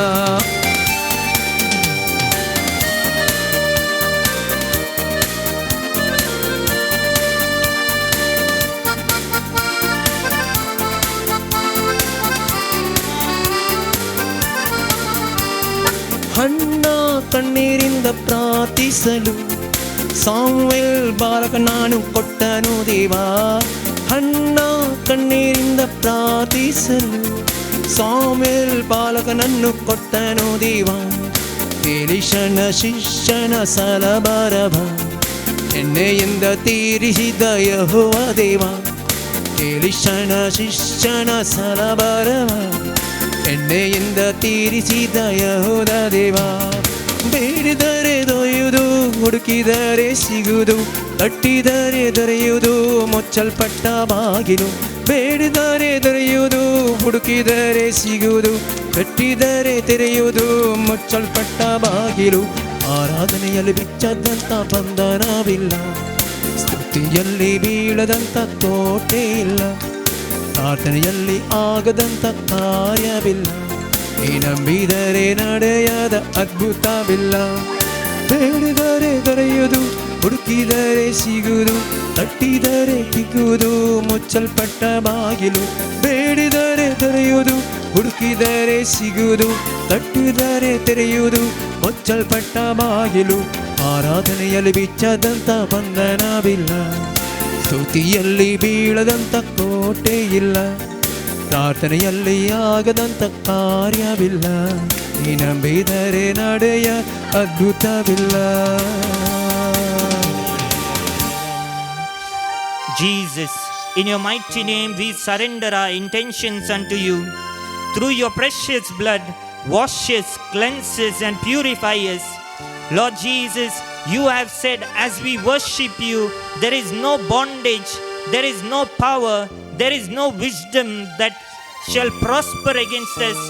ಹಣ್ಣ ಕಣ್ಣೀರಿಂದ ಪ್ರಾರ್ಥಿಸಲು ಸಾಮ್ವೇಲ್ ಬಾಲಕ ನಾನು ಕೊಟ್ಟನು ದೇವಾ. ಹಣ್ಣ ಕಣ್ಣೀರಿಂದ ಪ್ರಾರ್ಥಿಸಲು ಸಾಮ್ವೇಲ್ ಬಾಲಕನನ್ನು ಕೊಟ್ಟನು ದೇವಾ. ಎಲೀಷನ ಶಿಷ್ಯನ ಸಲಬರವ ಎಣ್ಣೆಯಿಂದ ತೀರಿಸಿದ ಯೆಹೋವ ದೇವ. ಎಲೀಷನ ಶಿಷ್ಯನ ಸಲಬರವ ಎಣ್ಣೆಯಿಂದ ತೀರಿಸಿದ ಯೆಹೋವ ದೇವ. ಬೇಡಿದರೆ ದೊರೆಯುವುದು, ಹುಡುಕಿದರೆ ಸಿಗುವುದು, ತಟ್ಟಿದರೆ ದೊರೆಯುವುದು ಮುಚ್ಚಲ್ಪಟ್ಟ ಬಾಗಿಲು. ಬೇಡಿದರೆ ದೊರೆಯುವುದು, ಹುಡುಕಿದರೆ ಸಿಗುವುದು, ತಟ್ಟಿದರೆ ತೆರೆಯುವುದು ಮುಚ್ಚಲ್ಪಟ್ಟ ಬಾಗಿಲು. ಆರಾಧನೆಯಲ್ಲಿ ಬಿಚ್ಚದಂತ ಬಂಧನವಿಲ್ಲ, ಸ್ತುತಿಯಲ್ಲಿ ಬೀಳದಂತ ಕೋಟೆ ಇಲ್ಲ. ಪ್ರಾರ್ಥನೆಯಲ್ಲಿ ಆಗದಂತ ಕಾರ್ಯವಿಲ್ಲ, ನೀ ನಂಬಿದರೆ ನಡೆಯದ ಅದ್ಭುತವಿಲ್ಲ. ಬೇಡಿದರೆ ದೊರೆಯುವುದು, ಹುಡುಕಿದರೆ ಸಿಗುವುದು, ತಟ್ಟಿದರೆ ಸಿಗುವುದು ಮುಚ್ಚಲ್ಪಟ್ಟ ಬಾಗಿಲು. ಬೇಡಿದರೆ ದೊರೆಯುವುದು, ಹುಡುಕಿದರೆ ಸಿಗುವುದು, ತಟ್ಟಿದರೆ ತೆರೆಯುವುದು ಮುಚ್ಚಲ್ಪಟ್ಟ ಬಾಗಿಲು. ಆರಾಧನೆಯಲ್ಲಿ ಬಿಚ್ಚದಂತ ಬಂಧನವಿಲ್ಲ, ಸ್ತುತಿಯಲ್ಲಿ ಬೀಳದಂತ ಕೋಟೆ ಇಲ್ಲ. ಪ್ರಾರ್ಥನೆಯಲ್ಲಿ ಆಗದಂತ ಕಾರ್ಯವಿಲ್ಲ, ನೀ ನಂಬಿದರೆ ನಡೆಯ ಅದ್ಭುತವಿಲ್ಲ. Jesus, in your mighty name we surrender our intentions unto you. Through your precious blood, wash us, cleanse us, and purify us. Lord Jesus, you have said as we worship you, there is no bondage, there is no power, there is no wisdom that shall prosper against us.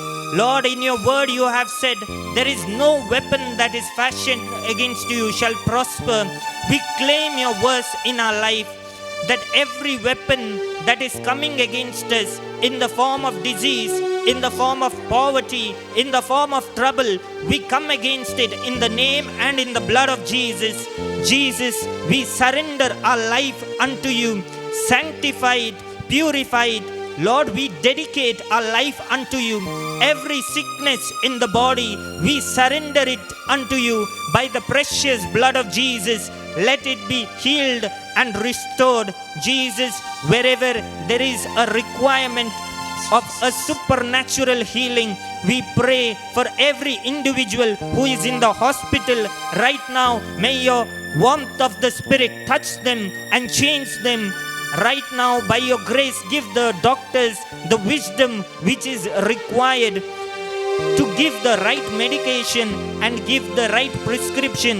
Lord, in your word you have said, there is no weapon that is fashioned against you shall prosper. We claim your verse in our life, that every weapon that is coming against us in the form of disease, in the form of poverty, in the form of trouble, we come against it in the name and in the blood of Jesus. Jesus, we surrender our life unto you. Sanctify it, purify it. Lord, we dedicate our life unto you. Every sickness in the body, we surrender it unto you by the precious blood of Jesus. Let it be healed and restored. Jesus, wherever there is a requirement of a supernatural healing, we pray for every individual who is in the hospital right now. May your warmth of the Spirit touch them and change them. Right now, by your grace, give the doctors the wisdom which is required to give the right medication and give the right prescription.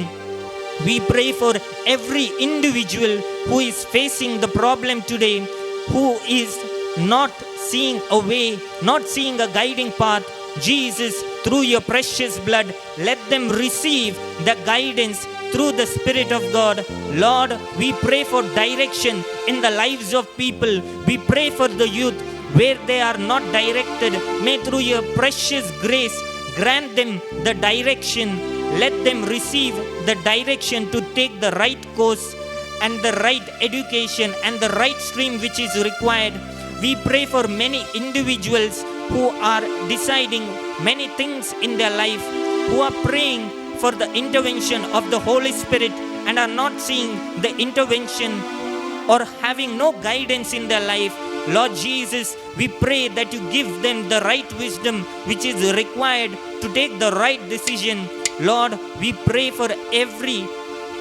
We pray for every individual who is facing the problem today, who is not seeing a way, not seeing a guiding path. Jesus, through your precious blood, let them receive the guidance through the Spirit of God. Lord, we pray for direction in the lives of people. We pray for the youth where they are not directed. May through your precious grace grant them the direction. Let them receive the direction to take the right course and the right education and the right stream which is required. We pray for many individuals who are deciding many things in their life, who are praying for the intervention of the Holy Spirit and are not seeing the intervention or having no guidance in their life. Lord Jesus, we pray that you give them the right wisdom which is required to take the right decision. Lord, we pray for every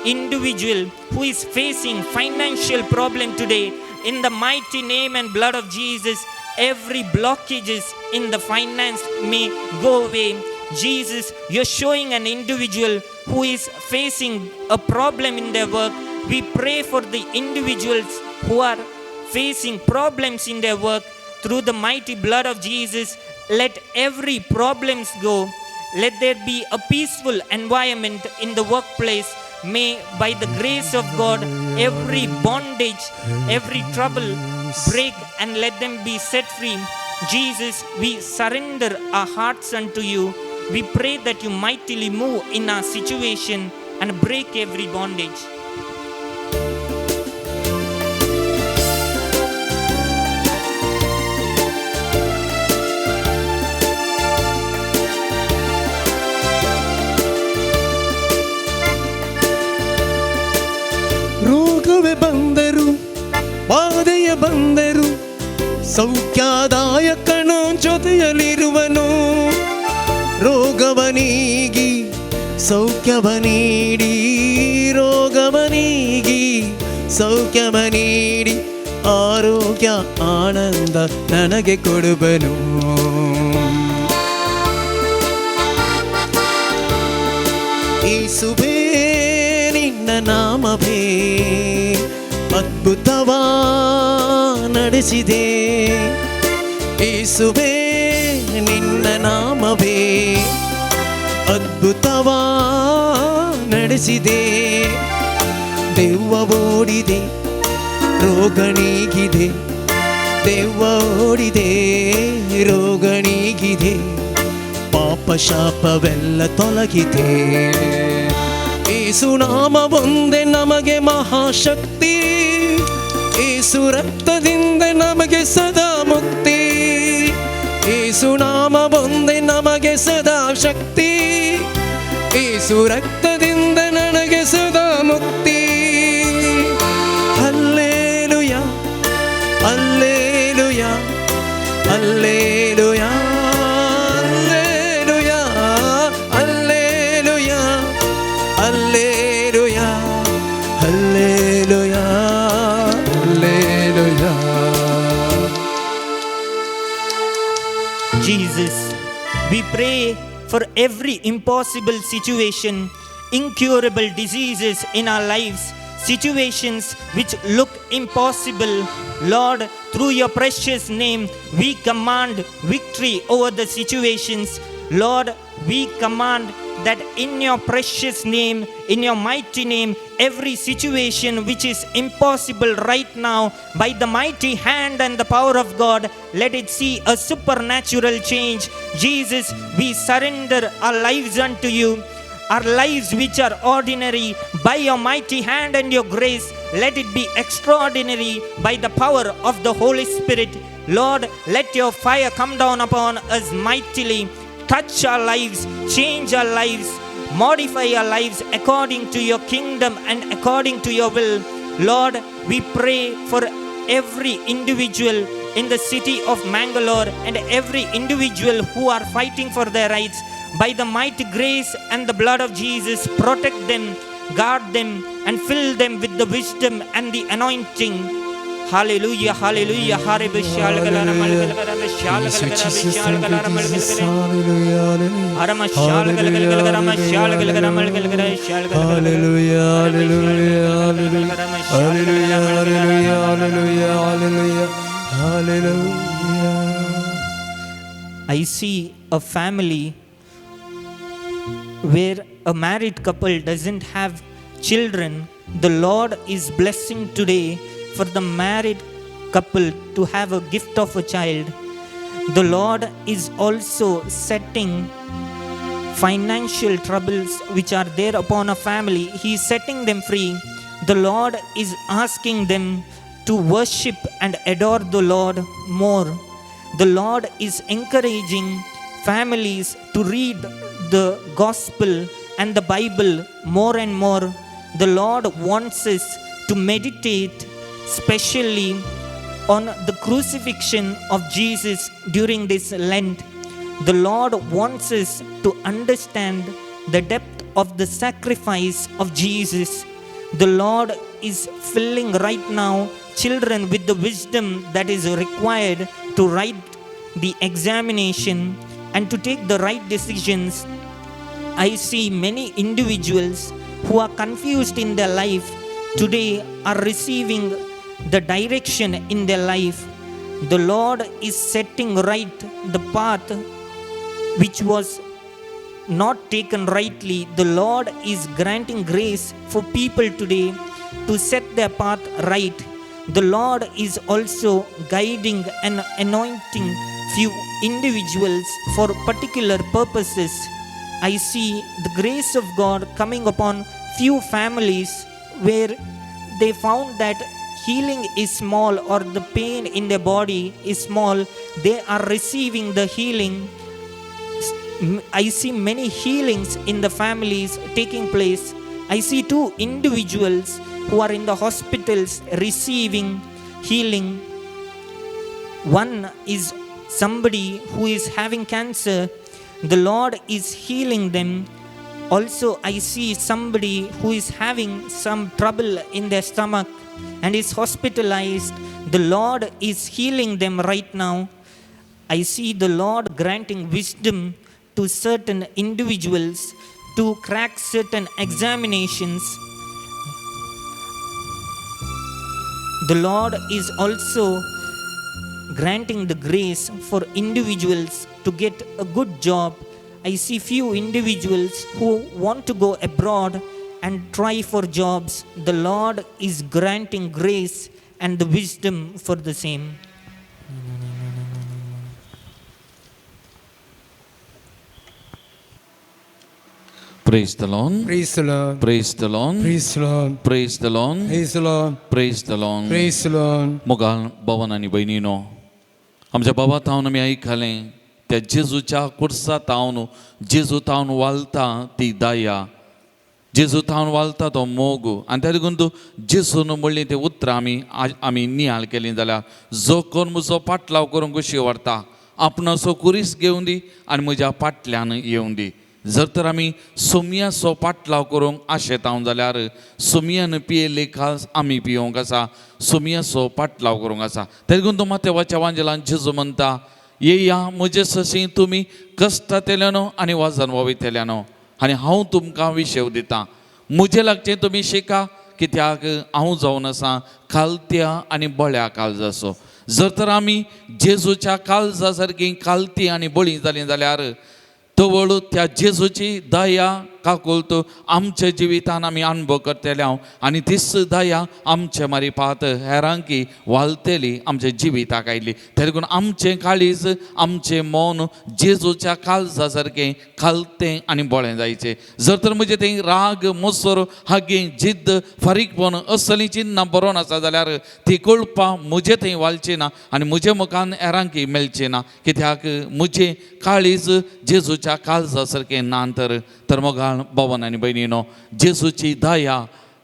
individual who is facing financial problem today. In the mighty name and blood of Jesus, every blockages in the finance may go away. Jesus, you're showing an individual who is facing a problem in their work. We pray for the individuals who are facing problems in their work. Through the mighty blood of Jesus, let every problems go. Let there be a peaceful environment in the workplace. May, by the grace of God, every bondage, every trouble break and let them be set free. Jesus, we surrender our hearts unto you. We pray that you mightily move in our situation and break every bondage. ರೋಗವೇ ಬಂದರು, ಬಾಧೆಯ ಬಂದರು, ಸೌಖ್ಯದಾಯಕನು ಜೊತೆಯಲ್ಲಿರುವನು. ರೋಗವನೀಗಿ ಸೌಖ್ಯವ ನೀಡಿ, ರೋಗವನೀಗಿ ಸೌಖ್ಯವ ನೀಡಿ, ಆರೋಗ್ಯ ಆನಂದ ನನಗೆ ಕೊಡುವನು. ಯೇಸುವೇ ನಿನ್ನ ನಾಮವೇ ಅದ್ಭುತವಾ ನಡೆಸಿದೆ. ಯೇಸುವೇ ನಿನ್ನ ನಾಮವೇ ಅದ್ಭುತವಾ ನಡೆಸಿದೆ. ದೆವ್ವ ಓಡಿದೆ, ರೋಗ ನೀಗಿದೆ. ದೆವ್ವ ಓಡಿದೆ, ರೋಗ ನೀಗಿದೆ. ಪಾಪ ಶಾಪವೆಲ್ಲ ತೊಲಗಿದೆ. ಏಸು ನಾಮ ಒಂದೇ ನಮಗೆ ಮಹಾಶಕ್ತಿ. ಏಸು ರಕ್ತದಿಂದ ನಮಗೆ ಸದಾ ಮುಕ್ತಿ. ಏಸು ನಾಮ ಒಂದೇ ನಮಗೆ ಸದಾ ಶಕ್ತಿ. ಏಸು ರಕ್ತದಿಂದ ನನಗೆ ಸದಾ ಮುಕ್ತಿ. Hallelujah, hallelujah, hallelujah, hallelujah, hallelujah, hallelujah, hallelujah, hallelujah. Jesus, we pray for every impossible situation, incurable diseases in our lives, situations which look impossible. Lord, through your precious name, we command victory over the situations. Lord, we command that in your precious name, in your mighty name, every situation which is impossible right now, by the mighty hand and the power of God, let it see a supernatural change. Jesus, we surrender our lives unto you. Our lives which are ordinary, by your mighty hand and your grace, Let it be extraordinary by the power of the Holy Spirit. Lord, let your fire come down upon us mightily. Touch our lives, change our lives, modify our lives according to your kingdom and according to your will. Lord, we pray for every individual in the city of Mangalore and every individual who are fighting for their rights. By the mighty grace and the blood of Jesus, protect them, guard them, and fill them with the wisdom and the anointing. Hallelujah, hallelujah. Jesus, thank you, Jesus. Hallelujah, hallelujah. Hallelujah, hallelujah, hallelujah. Hallelujah, hallelujah, hallelujah, hallelujah, hallelujah. I see a family where a married couple doesn't have children. The Lord is blessing today for the married couple to have a gift of a child. The Lord is also setting financial troubles which are there upon a family. He is setting them free. The Lord is asking them to worship and adore the Lord more. The Lord is encouraging families to read the gospel and the Bible more and more. The Lord wants us to meditate specially on the crucifixion of Jesus during this Lent. The Lord wants us to understand the depth of the sacrifice of Jesus. The Lord is filling right now children with the wisdom that is required to write the examination and to take the right decisions. I see many individuals who are confused in their life today are receiving the direction in their life. The Lord is setting right the path which was not taken rightly. The Lord is granting grace for people today to set their path right. The Lord is also guiding and anointing few individuals for particular purposes. I see the grace of God coming upon few families where they found that healing is small or the pain in their body is small. They are receiving the healing. I see many healings in the families taking place. I see two individuals who are in the hospitals receiving healing. One is somebody who is having cancer. The Lord is healing them. Also, I see somebody who is having some trouble in their stomach and is hospitalized. The Lord is healing them right now. I see the Lord granting wisdom to certain individuals to crack certain examinations. The Lord is also granting the grace for individuals to get a good job. I see few individuals who want to go abroad and try for jobs. The Lord is granting grace and the wisdom for the same. Praise the Lord. Praise the Lord. Praise the Lord. Praise the Lord. Praise the Lord. Praise the Lord. Praise the Lord. Praise the Lord. मोगाळ भवन आनी भयणीनो, आमच्या बाबा तावन आमी आयकलें त्या जेजूच्या कुर्सा तावन, जेजू तावन वालता ती दया, जेजू तावन वालता तो मोग. आनी त्या देखून तूं जेजून म्हणलीं ते उतरां आमी आमी नियाळ केलीं जाल्यार, जो कोण म्हजो पाटलाव करूंक कुशी व्हरता आपणाचो कुरीस घेवन दी आनी म्हज्या पाटल्यान येवन दी. जर तर आमी सोमयाचो पाटलाव करूंक आशेताव जाल्यार सोमयान पियेल्ली खास आमी पियोवंक आसा, सोमयाचो पाटलाव करूंक आसा. तें देखून तो मातेवाच्या वांजेलान जेजू म्हणटा, येया म्हजे सशी तुमी कश्टांतल्यानो आनी वजन वावयतल्यानो आनी हांव तुमकां विशेव दितां. म्हजे लागचें तुमी शिका, कित्याक हांव जावन आसा खालत्या आनी बळ्या काळजाचो. जर तर आमी जेजूच्या काळजा सारकी खालती आनी बळी जालीं जाल्यार तवळ त्या जेजूची दया काकुळत आमच्या जिवितान आमी अनुभव करतले हांव आनी तीच दया आमचे मारिपात हेरांकी वालतली आमच्या जिविताक आयली. तेका लागून आमचें काळीज आमचें मन जेजूच्या काळजा सारकें खालतें आनी बोळें जायचें. जर तर म्हजें तें राग मोसर हागें जिद्द फारीकपण असलीं चिन्नां बरोवन आसा जाल्यार ती कळपा म्हजे थंय वालची ना आनी म्हजे मुखान हेरांकी मेळचें ना, कित्याक म्हजें काळीज जेजूच्या काळजा सारकें ना. तर तर मोगाळ भवन आनी भयणीनो, जेजूची दया,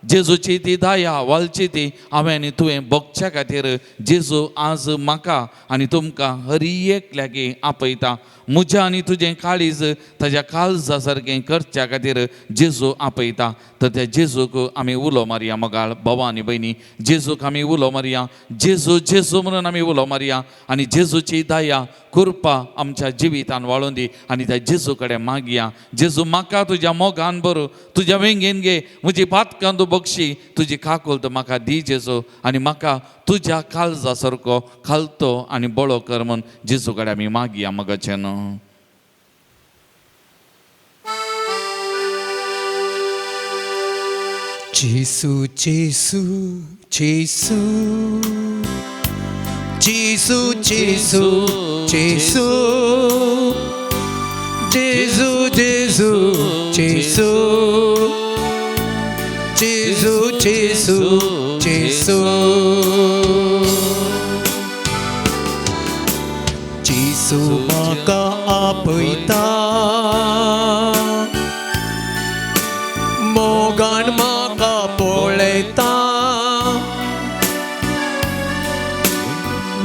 जेजूची ती दया वालची ती हांवें आनी तुवें भोगच्या खातीर जेजू आज म्हाका आनी तुमकां हर एकल्याक आपयता. म्हजें आनी तुजें काळीज ताज्या काळजा सारकें करच्या खातीर जेजू आपयता. तर त्या जेजूक आमी उलो मारया मोगाळ भावा आनी भयणी, जेजूक आमी उलो मारया, जेजू जेजू म्हणून आमी उलो मारया आनी जेजूची दया कृपा आमच्या जिवितान वाळून दी आनी त्या जेजू कडेन मागया, जेजू म्हाका तुज्या मोगान बरो, तुज्या वेंगेन घे, म्हजी पातकां तूं बक्षी, तुजी काकुळट म्हाका दी जेजू आनी म्हाका तुज्या काळजा सारको खालतो आनी बळो कर म्हूण जेजू कडेन आमी मागया मगाचें न्हू. जेसू जेसू जेसू जेसू जेसू जेसू जेसू जेसू जेसू जेसू जेसू जेसू जेसू म्हाका आपयता, मोगान म्हाका पळयता,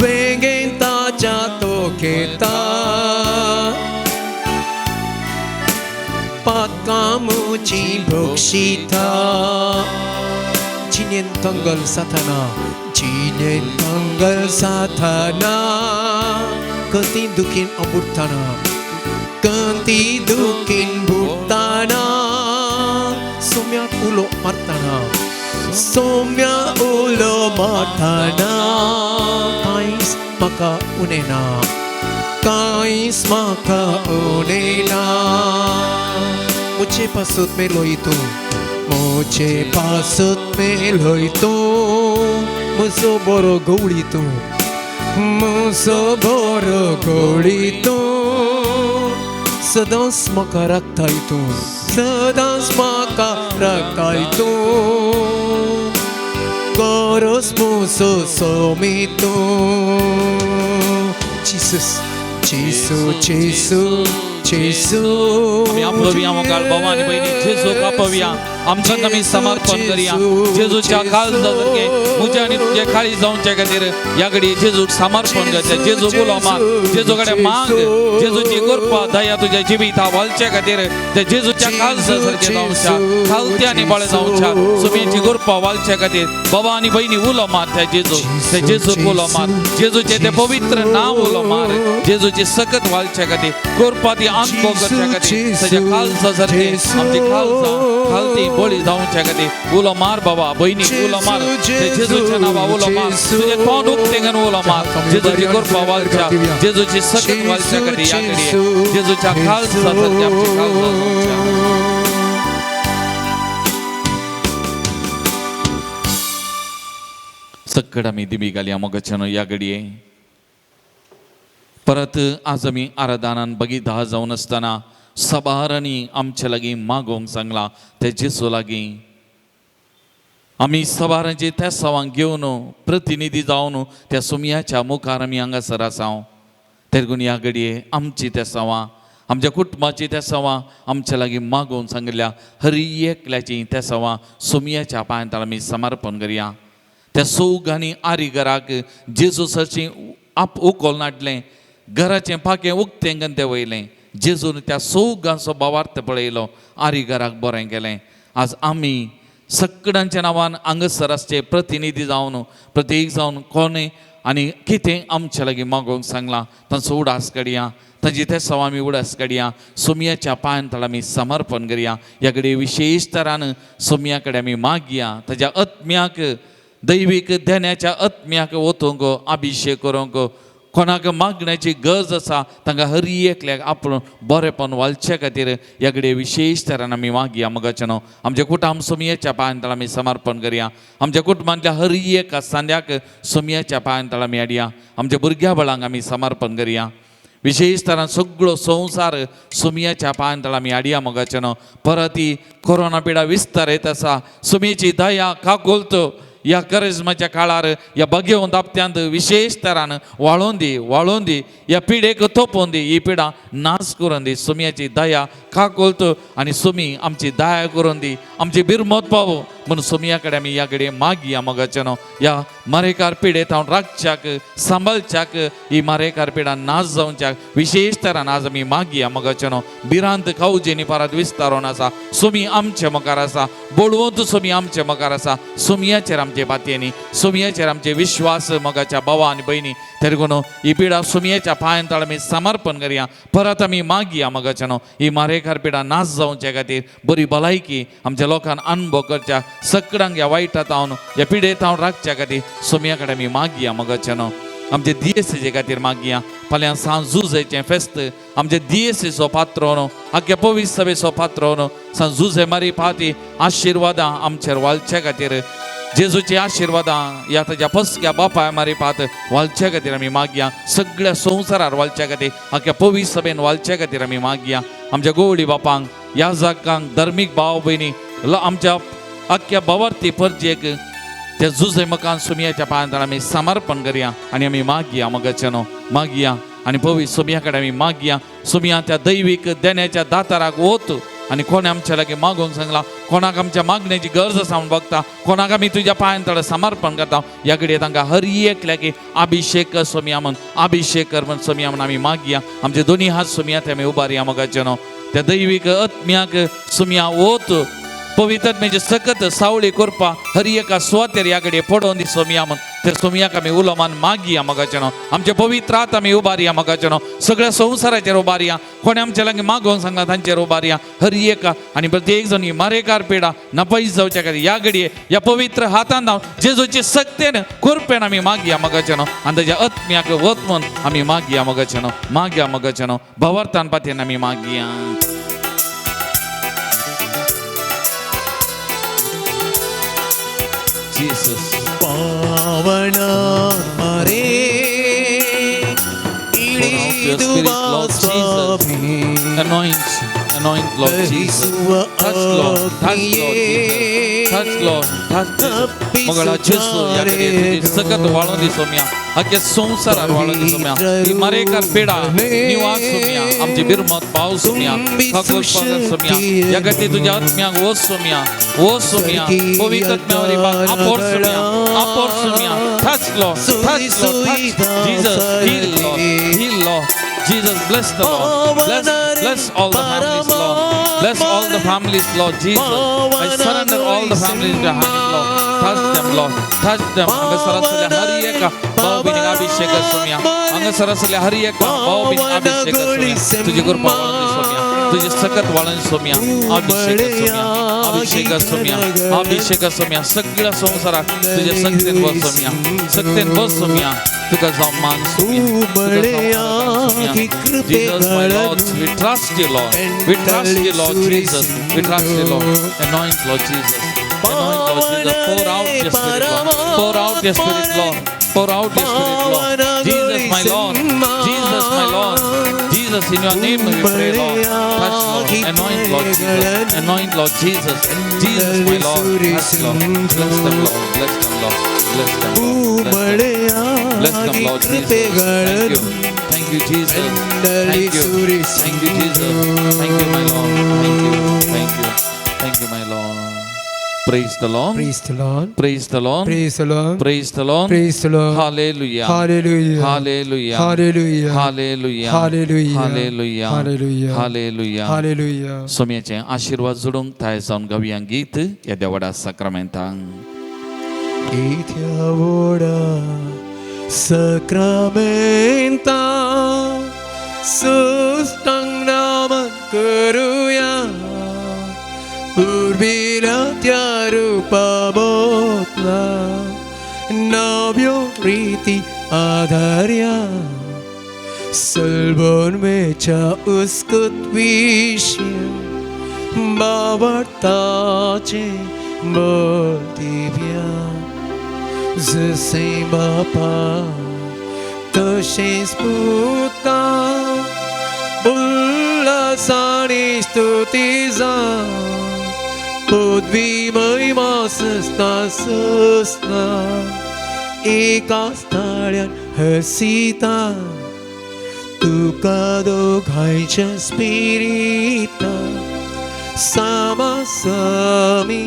वेंगेन ताच्या तोखेता, पातकां म्हजी बक्षिता. जिणेन तंगल साथना, जिणेन तंगल साथना, कती दुखीन अबुडटाना, कंती दुखीन बुडटाना, सोम्याक उलो मारतना, सोम्या उलो मारतना, कांयच म्हाका उणें ना, कांयच म्हाका उणें ना. म्हजे पासत मेलोय तूं, म्हजे पासत मेलोय तूं, म्हजो बरो गवळी तूं, म्हजो बरो गवळी तूं, सदांच म्हाका राखताय तूं, सदांच म्हाका राखताय तूं, गरज म्हजो सोमी तूं. जिसस जेसू जेसू जेसू. आमी आपवया मोगाळ भावा आनी भयणी, जेजूक आपवया, आमच्यान आमी समर्पण करया जेजूच्या काळजा सारकें म्हजें आनी तुजें काळीज जावच्या खातीर ह्या घडये जेजूक समर्पण करचें. जेजूक उलो मार, जेजू कडेन माग, जेजूची कृपा दया तुज्या जिविता वालच्या खातीर त्या जेजूच्या काळजा सारकें जावच्या, खालते आनी बळें जावच्या सुम्याची कृपा वालच्या खातीर बाबा आनी भयणी उलो मार त्या जेजू, त्या जेजूक उलो मार, जेजूचें तें पवित्र नांव उलो मार, जेजूची सकत वालच्या खातीर कृपा ती अनुभव करच्या खातीर ताच्या काळजा सारकें आमची काळजां खालती बळी जावच्या खातीर उलो मार बाबा भयणी, उलो मार जेजूच्या नांवा उलो मार, तुजें तोंड उक्तें करून उलो मार, जेजूची कृपा वालच्या, जेजूची सकत वालच्या खातीर ह्या घडये जेजूच्या काळजा सारकें आमची काळजां जावच्या. सकड आमी दिमी घालया मोगाच्यान ह्या घडये. परत आज आमी आराधनान बगीदा जावन आसतना सबारांनी आमचे लागीं मागोवंक सांगलां ते जेजू लागीं आमी सबारांचे त्या सवांक घेवन प्रतिनिधी जावन त्या सुमयाच्या मुखार आमी हांगासर आसा. तेरगून ह्या घडये आमची त्या सवां, आमच्या कुटुंबाची त्या सवां आमच्या लागीं मागोवन सांगिल्ल्या हर एकल्याची त्या सवां सुमयाच्या पांयांत आमी समर्पण करया. त्या सौगांनी आरी घराक जेजू सरशी आप उकोल नाडलें, घराचें पाखें उक्तें गंते वयलें, जेजून त्या सौगांचो भावार्थ पळयलो, आरी घराक बरें केलें. आज आमी सगळ्यांच्या नांवान हांगासर आसचे प्रतिनिधी जावन प्रतीक जावन कोणें आनी कितें आमच्या लागीं मागोवंक सांगलां तांचो उडास काडया, तांची ते सवा आमी उडास काडया, सोमयाच्या पांयांत आमी समर्पण करया. ह्या कडेन विशेश तरान सोमया कडेन आमी मागया, ताज्या आत्म्याक दैवीक ध्यानाच्या आत्म्याक वतूंक अभिशेक करूंक कोणाक मागण्याची गरज आसा तांकां हर एकल्याक आपूण बरेपण वालचे खातीर ह्या घडये विशेश तरान आमी मागया मोगाचें न्हू. आमच्या कुटुंब सोमयेच्या पांयां तळा आमी समर्पण करया. आमच्या कुटुंबांतल्या हर एका सांद्याक सोमयेच्या पांयां तळा आमी हाडया. आमच्या भुरग्या बळांक आमी समर्पण करया. विशेश तरान सगळो संवसार सोमयाच्या पांयां तळा आमी हाडया मोगाचें न्हू. परत ही कोरोना पिडा विस्तार येत आसा. सोमयेची दया काकुळट ह्या करिज्माच्या काळार ह्या भगेवंत हप्त्यांत विशेश तरान वाळोवन दी, वाळोवन दी. ह्या पिडेक तोपोवन दी, ही पिडा नाश करून दी. सोमयाची दया काकुळट आनी सोमी आमची दया करून दी, आमची बिरमत पावो म्हणून सोमया कडेन आमी ह्या कडेन मागया मोगाचें न्हू. ह्या मारेकार पिडे हांव राखच्याक सांबाळच्याक ही मारेकार पिडा नाश जावच्याक विशेश तरान आज आमी मागया मोगाचें न्हू. भिरांत खावजेनी परत विस्तारोन आसा. सोमी आमचे मुखार आसा, बळवंत सोमी आमचे मुखार आसा. सोमयाचेर आमचे पातयेनी, सोमयाचेर आमचे विश्वास मोगाच्या भावा आनी भयणी. तरी कोण ही पिडा सोमयेच्या पांयां तळ आमी समर्पण करया. परत आमी मागया मोगाचें न्हू, ही मारेकार पिडा नाश जावचे खातीर बरी भलायकी आमच्या लोकांक अनुभव करच्या सगळ्यांक ह्या वायटा तावन ह्या पिडे तावन राखच्या खातीर सोमया कडेन आमी मागया मोगाचें न्हू. आमचे दियेसीचे खातीर मागया. फाल्यां सांत जुजेचें फेस्त, आमचे दियेसीचो पात्रो न्हू, आख्या पवित्र सभेचो पात्रो न्हू, सांत जुजे मारी पाती आशिर्वादां आमचेर वालचे खातीर, जेजूची आशिर्वादां ह्या ताच्या पसक्या बापाय मारी पात वालचे खातीर आमी मागया. सगळ्या संवसारार वालच्या खातीर, आख्या पवित्र सभेन वालचे खातीर आमी मागया. आमच्या गोवळी बापांक, याजकांक, धर्मीक भाव भयणी, आमच्या आख्या भवार्थी परजेक त्या जुजे मकान सुमयाच्या पांयां आमी समर्पण करया आनी आमी मागया मोगाचें न्हू, मागया आनी पवित्र सुमया कडेन आमी मागया. सुमया त्या दैवीक देण्याच्या दाताराक वत आनी कोणें आमच्या लागीं मागूंक सांगलां, कोणाक आमच्या मागण्याची गरज आसा म्हूण बघता, कोणाक आमी तुज्या पांयां तळ समर्पण करता. ह्या घडये तांकां हर एकल्याक अभिशेक कर सोमया म्हूण, अभिशेक कर म्हूण सोमया म्हूण आमी मागया. आमचे दोनी हात सोमया ते आमी उबारया मोगाचें न्हू. त्या दैवीक आत्म्याक सोमया वत पवित्र सकत सावळी करपा हर एका सुवातेर ह्या घडये पडोवन दी सोमया म्हूण ते सोमयाक आमी उलो मान मागया मोगाचें न्हू. आमचे पवित्र आत आमी उबारया मोगाचें न्हू. सगळ्या संवसाराचेर उबारया. कोणें आमच्या लागीं मागोवंक सांगला तांचेर उबारया हर एका आनी प्रत्येक जण ही मारेकार पिडा नपयस जावच्या खातीर ह्या घडये ह्या पवित्र हातान धांव जेजूचे सक्तेन कृपेन आमी मागया मोगाचें न्हू. आनी ताच्या आत्म्याक वत म्हूण आमी मागया मोगाचें न्हू, मागया मोगाचें न्हू. भवार्थान पातयेन आमी मागया. Jesus. ಪಾವನ ಮರೇ Your ಇಳಿದು spirit, ಬಾ Lord Jesus. ಸ್ವಾಮಿ. Anoint, anoint, Lord Jesus. Touch, Lord, touch, Lord Jesus. Touch, Lord, touch Jesus. मगळा जेसू ह्या घडये तुजी सकत वाळोन दी सोम्या, आख्या संवसारार वाळोन दी सोम्या. ही मारेकार पिडा निवास सोम्या, आमची बिरमत पावस सोम्या, खाकोल पागर सोम्या. ह्या खातीर तुज्या आत्म्याक वच सोम्या, वच सोम्या. पवित्र आत्म्यावरी बाग आपोर Saumya, आपोर Saumya. Touch, Lord, touch, Lord, touch. Jesus, heal, Lord, heal, Lord. Jesus, bless the Lord. Bless, bless all the families, Lord. Bless all the families, Lord Jesus. I surrender all the families in your hands, Lord. Touch them, Lord. Touch them. हांगासर आसलेल्या हर एका भाव भयणीक अभिषेक सोम्या. हांगासर आसलेल्या हर एका भाव भयणीक अभिषेक सोम्या. तुजी कृपा वाळून दी सोम्या, तुजी सकत वाळून सोम्या. अभिषेक सोम्या, अभिषेक सोम्या, अभिषेक सोम्या. सगळ्या संवसाराक तुज्या सक्तेन बस सोम्या, सक्तेन बस सोम्या. तुका जावं मान सोम्या, तुका जावं आराधन Saumya. Jesus, my Lord, we trust you, Lord. We trust you, Lord Jesus. We trust you, Lord. Anoint, Lord Jesus. Anoint, Lord Jesus. Pour out your spirit, Lord. Pour out your spirit, Lord. Pour out your spirit, Lord. Jesus, my Lord. Jesus, my Lord. Jesus, in your name we pray, Lord. Touch, Lord. Anoint, Lord Jesus. Anoint, Lord Jesus. Jesus, my Lord. Touch, Lord. Bless them, Lord. Bless them, Lord. Bless them, Lord. Bless them. Bless them, Lord Jesus. Thank you. Thank you, Jesus. Thank you. Thank you, Jesus. Thank you, my Lord. Thank you. Thank you. Thank you, my Lord. Praise the Lord. Praise the Lord. Praise the Lord. Praise the Lord. Praise the Lord. Praise the Lord. Hallelujah. Hallelujah. Hallelujah. Hallelujah. Hallelujah. Hallelujah. Hallelujah. Hallelujah. Hallelujah. Hallelujah. सोम्याचे आशिर्वाद जोडूंक तयार जावन गावया गीत ह्या देवडा साक्रामेंतांक. येद्या व्हडा सक्रामेंता सुस्तांग नमन करुया, पुर्विल्या त्या रुपा बोतला नव्यो रिती आधार्या. सलबनवेच्या उस्कत विशीं बाबडताचें बळ दिव्या जशें बापा तशेंच पुता उल्हासानी स्तुती जावं पदवी महिमा सस्ना सस्ना एका ताळ्यान हसिता तुका दोगांयच्या स्पिरिता सामासामी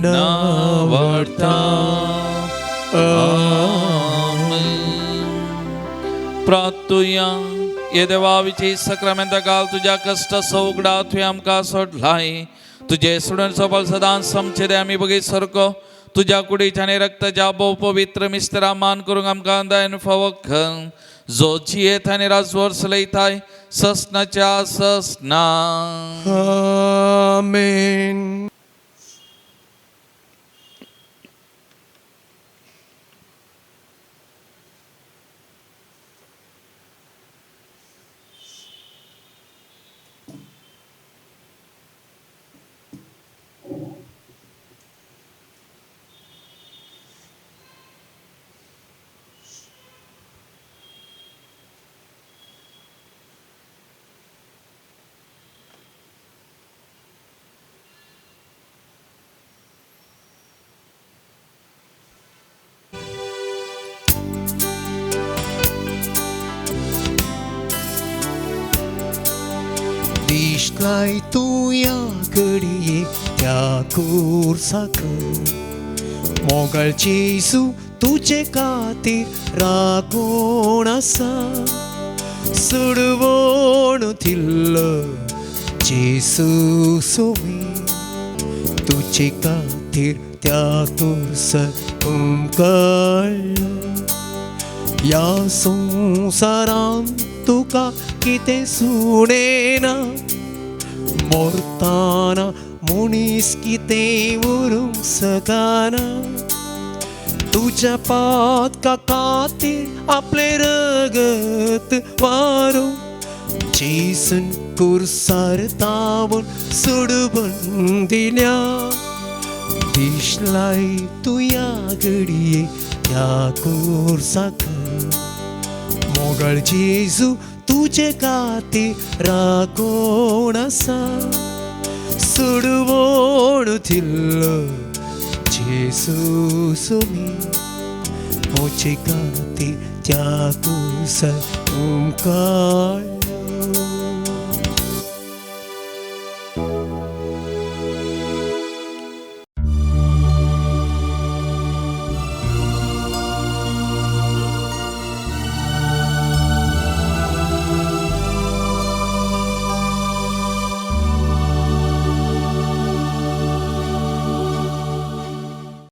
नावडता. प्रार्थुया. ये देवा विची सक्रामेंता काल तुज्या कश्ट सवगडा तुवें आमकां सोडलाय. तुजे सोडून सफल सदांच समचे दे आमी बगीत सारको तुज्या कुडीच्या आनी रक्ताच्या भोव पवित्र मिस्तरा मान करूंक आमकां दयन फावो कर, जो जियेत आनी राजवर चलयताय ससनाच्या ससना. आमेन. दिसलाय तुया घडये त्या कुर्साक मोगाळ जेजू तुजे खातीर रागोण आसा सुडवण दिल्लो जेजू सोमी तुजे खातीर त्या कुर्साक उमकळ्ळो. ह्या संवसारांत तुका कितें सुणेना मोरताना मनीस कितें उरूंक शकना तुज्या पातका खातीर आपलें रगत वारूं जेजून कुर्सार तावून सुडबण दिल्या. दिसलाय तुया घडये त्या कुर्साक मोगाळ जेजू तुजे खातीर रागोण आसा सुडवण दिल्लो जेजू सोमी म्हजे खातीर त्या कुर्सार उमकळ्ळो.